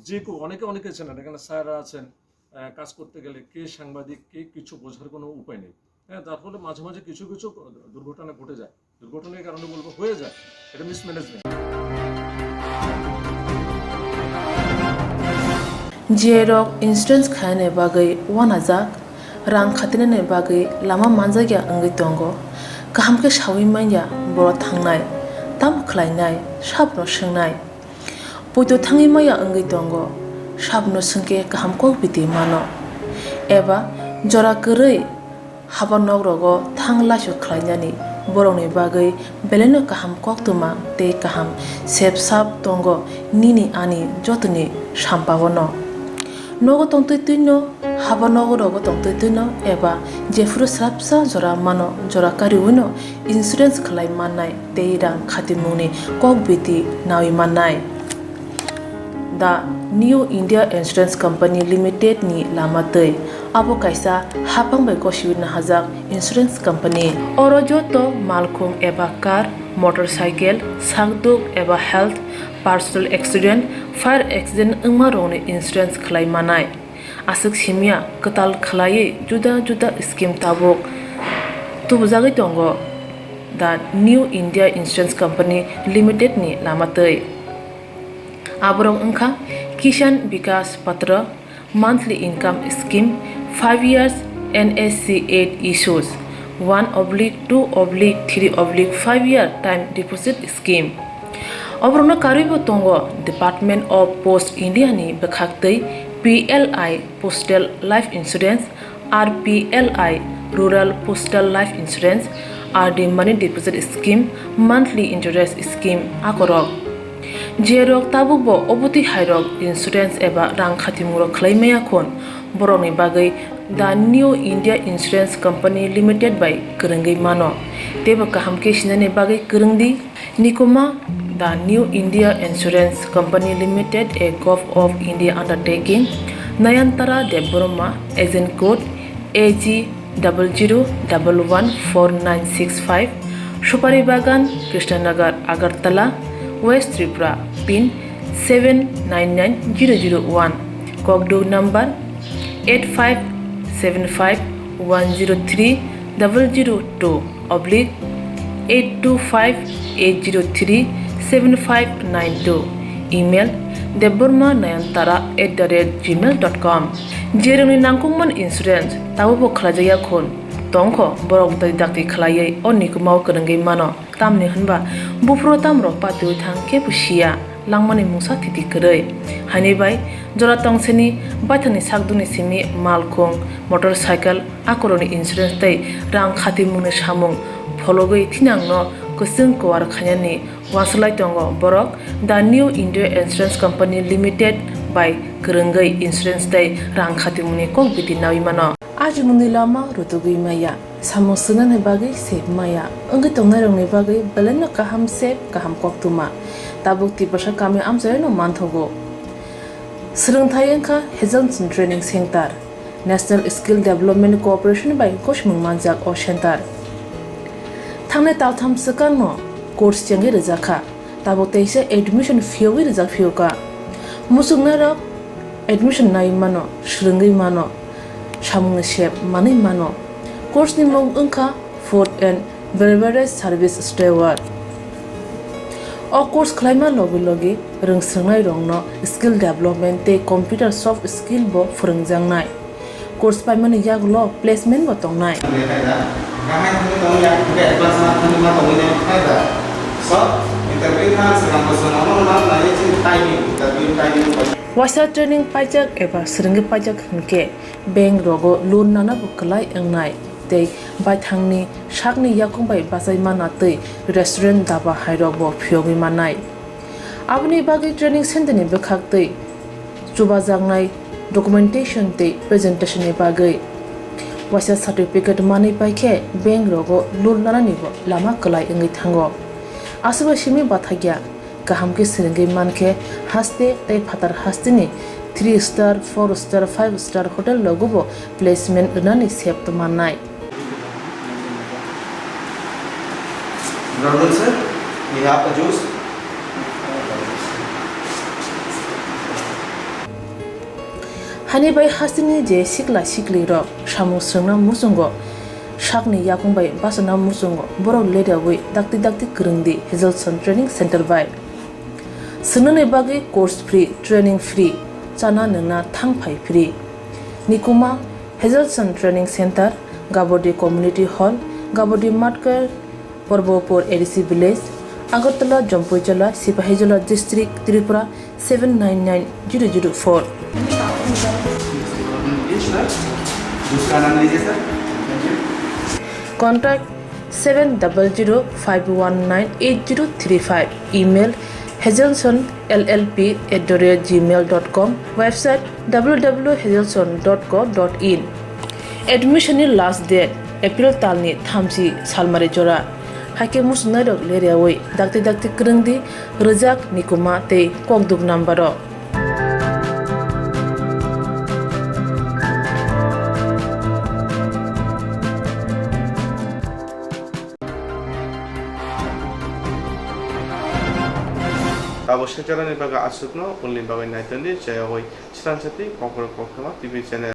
যে কেউ, অনেকে অনেকে চেনেন, এখানে স্যাররা আছেন। আহ, কাজ করতে গেলে কে সাংবাদিক, কে কিছু বোঝার কোনো উপায় নেই। হ্যাঁ, তার ফলে মাঝে মাঝে কিছু কিছু দুর্ঘটনা ঘটে যায়। দুর্ঘটনার কারণে বলবো, হয়ে যায়, এটা mismanagement. Jerok insurance khainani bagwi uanajak, rang khatinani bagwi lama manjakya wngwi tongo. Kaham khe saui manya boro thangnai, tamo khlainai, sabno swngnai. Poito thangwi maya wngwi tongo, sabno swngkhe kaham kok biti mano. Eba jora kwrwi haba nok rogo thang laisok khlainani borokni bagwi belaino kaham koktwma tei kaham sep sap tongo nini ani jotoni sampao no. Nogo tongtwi twino, haba nogo rogo tongtwi twino eba jephuru srapsa jora mano jora kariwino insurance khlai mannai tei rang khatimungni kok biti nawi mannai. The New India Insurance Company Limited ni lama twi. Abo kaisa hapang bai gosiwi nahajak insurance company. Oro joto malkhung eba car, motorcycle, sakduk eba health, personal accident, fire accident wngma rokni insurance khlai manai. Aswk simya kwtal khlaiwi juda juda scheme tabuk tubujagwi tongo the New India Insurance Company Limited ni lama twi. Aborok wngkha Kisan Vikas Patra, monthly income scheme, five years N S C eight issues, one oblique two oblique three oblique five year time deposit scheme. Oborokno karwibo tongo Department of Post India ni bwkhaktwi P L I Postal Life Insurance, R P L I Rural Postal Life Insurance, R D Money Deposit Scheme, Monthly Interest Scheme akorok. Jerok tabukbo obotwi hairok insurance eba rang khatimungrok khlai maya khun, borokni bagwi The New India Insurance Company Limited bai kwrwngwi mano. Teibo kaham khe sinani bagwi kwrwngdi. Nikuma, The New India Insurance Company Limited, a Govt of India undertaking, Nayantara Debbarma, agent code A G double zero double one four nine six five, Supari Bagan, Krishnanagar, Agartala, West Tripura, pin seven nine nine zero zero one, kokduk number eight five seven five one zero three double zero two oblique eight two five eight zero three seven five nine two, email debbarma nayantara at the rate gmail dot com. Jerokni nangkukmani insurance tabukbo khlaijakya khun tongkho, borok dai dakti khlaiwi o nikumao kwrwngwi mano. Tamni hwnba buphuru tamrok patiwi thang kebo siya, langmani mungsa thiti kwrwi. Haini bai jora tongsini baithangni sakdukni simi malkhung, motorcycle, akorokni insurance tei rang khatimungni samung phologwi thinangno kwchwng kwar khainani uansuk lai tongo borok The New India Insurance Company Limited bai kwrwngwi insurance tei rang khatimungni kok biti nawi mano. Ajimungni lama rutugwi maya, samung swngnani bagwi sep maya, wngwi tongnairokni bagwi belaino kaham sep, kaham koktwma. Tabuk Tiprasa kami amchaino manthogo. Swrwngthai wngkha Hazelson Training Center, National Skill Development Corporation bai gosimung manjak o center. Thangnai taltham swkangno course chengwi rwjakha, tabuk teisa admission phiyogwi rwjak phiyokha. Muchungnairok admission naiwi mano, swrwngwi mano, samungni sep manwi mano. Course ni mung wngkha Food and Beverage Service Steward. O course khlaima logi logi rwngswrwngnairokno skill development tei computer soft skill bo phwrwngjaknai. Course paimani yagulo placement bo tongnai. Waisa training paijak eba swrwngwi paijak hwnkhe bank rogo loan nana bo kwlai wngnai tei baithangni sakni yakung bai bachai mana tei restaurant daba hairok bo phiyogwi mannai. Aboni bagwi training center ni bwkhak tei chubajaknai documentation tei presentation ni bagwi waisa certificate manwi paikhe bank rogo loan nanani bo lama kwlai wngwi thango. Aswk bai simi bathakya kaham khe swrwngwi mankhe haste tei phatar hasteni three star, four star, five star hotel rogo bo placement rwnani sep mannai. Brother sir, we have a juice. Hani bai hasteni je sikla sikli rok samung swrwngna muchungo, sakni yakung bai bachana muchungo, borok ledawi dakti dakti kwrwngdi Hazelson Training Center bai. Swngnani bagwi course free, training free, chana nwngna thang phai free. Nikuma Hazelson Training Center, Gabodi Community Hall, Gabodi Matkar, Porbopur A D C Village, Agartala, Jampuijala, Sipahijola District, Tripura seven nine nine zero zero four. Contact seven double zero five one nine eight zero three five. Email hazelson L L P at the rate gmail dot com. Website W W W hazelson dot co dot in. Admission ni last date April talni thamchi salmari jora. Haikhe muchungnairok leriawi dakti dakti kwrwngdi rwjak nikuma tei kokduk number o. Tabuk sengcharani bagwi aswkno, ulni bagwi naitandi, chayawui chwrangsati, kokborok koktwma T V channel.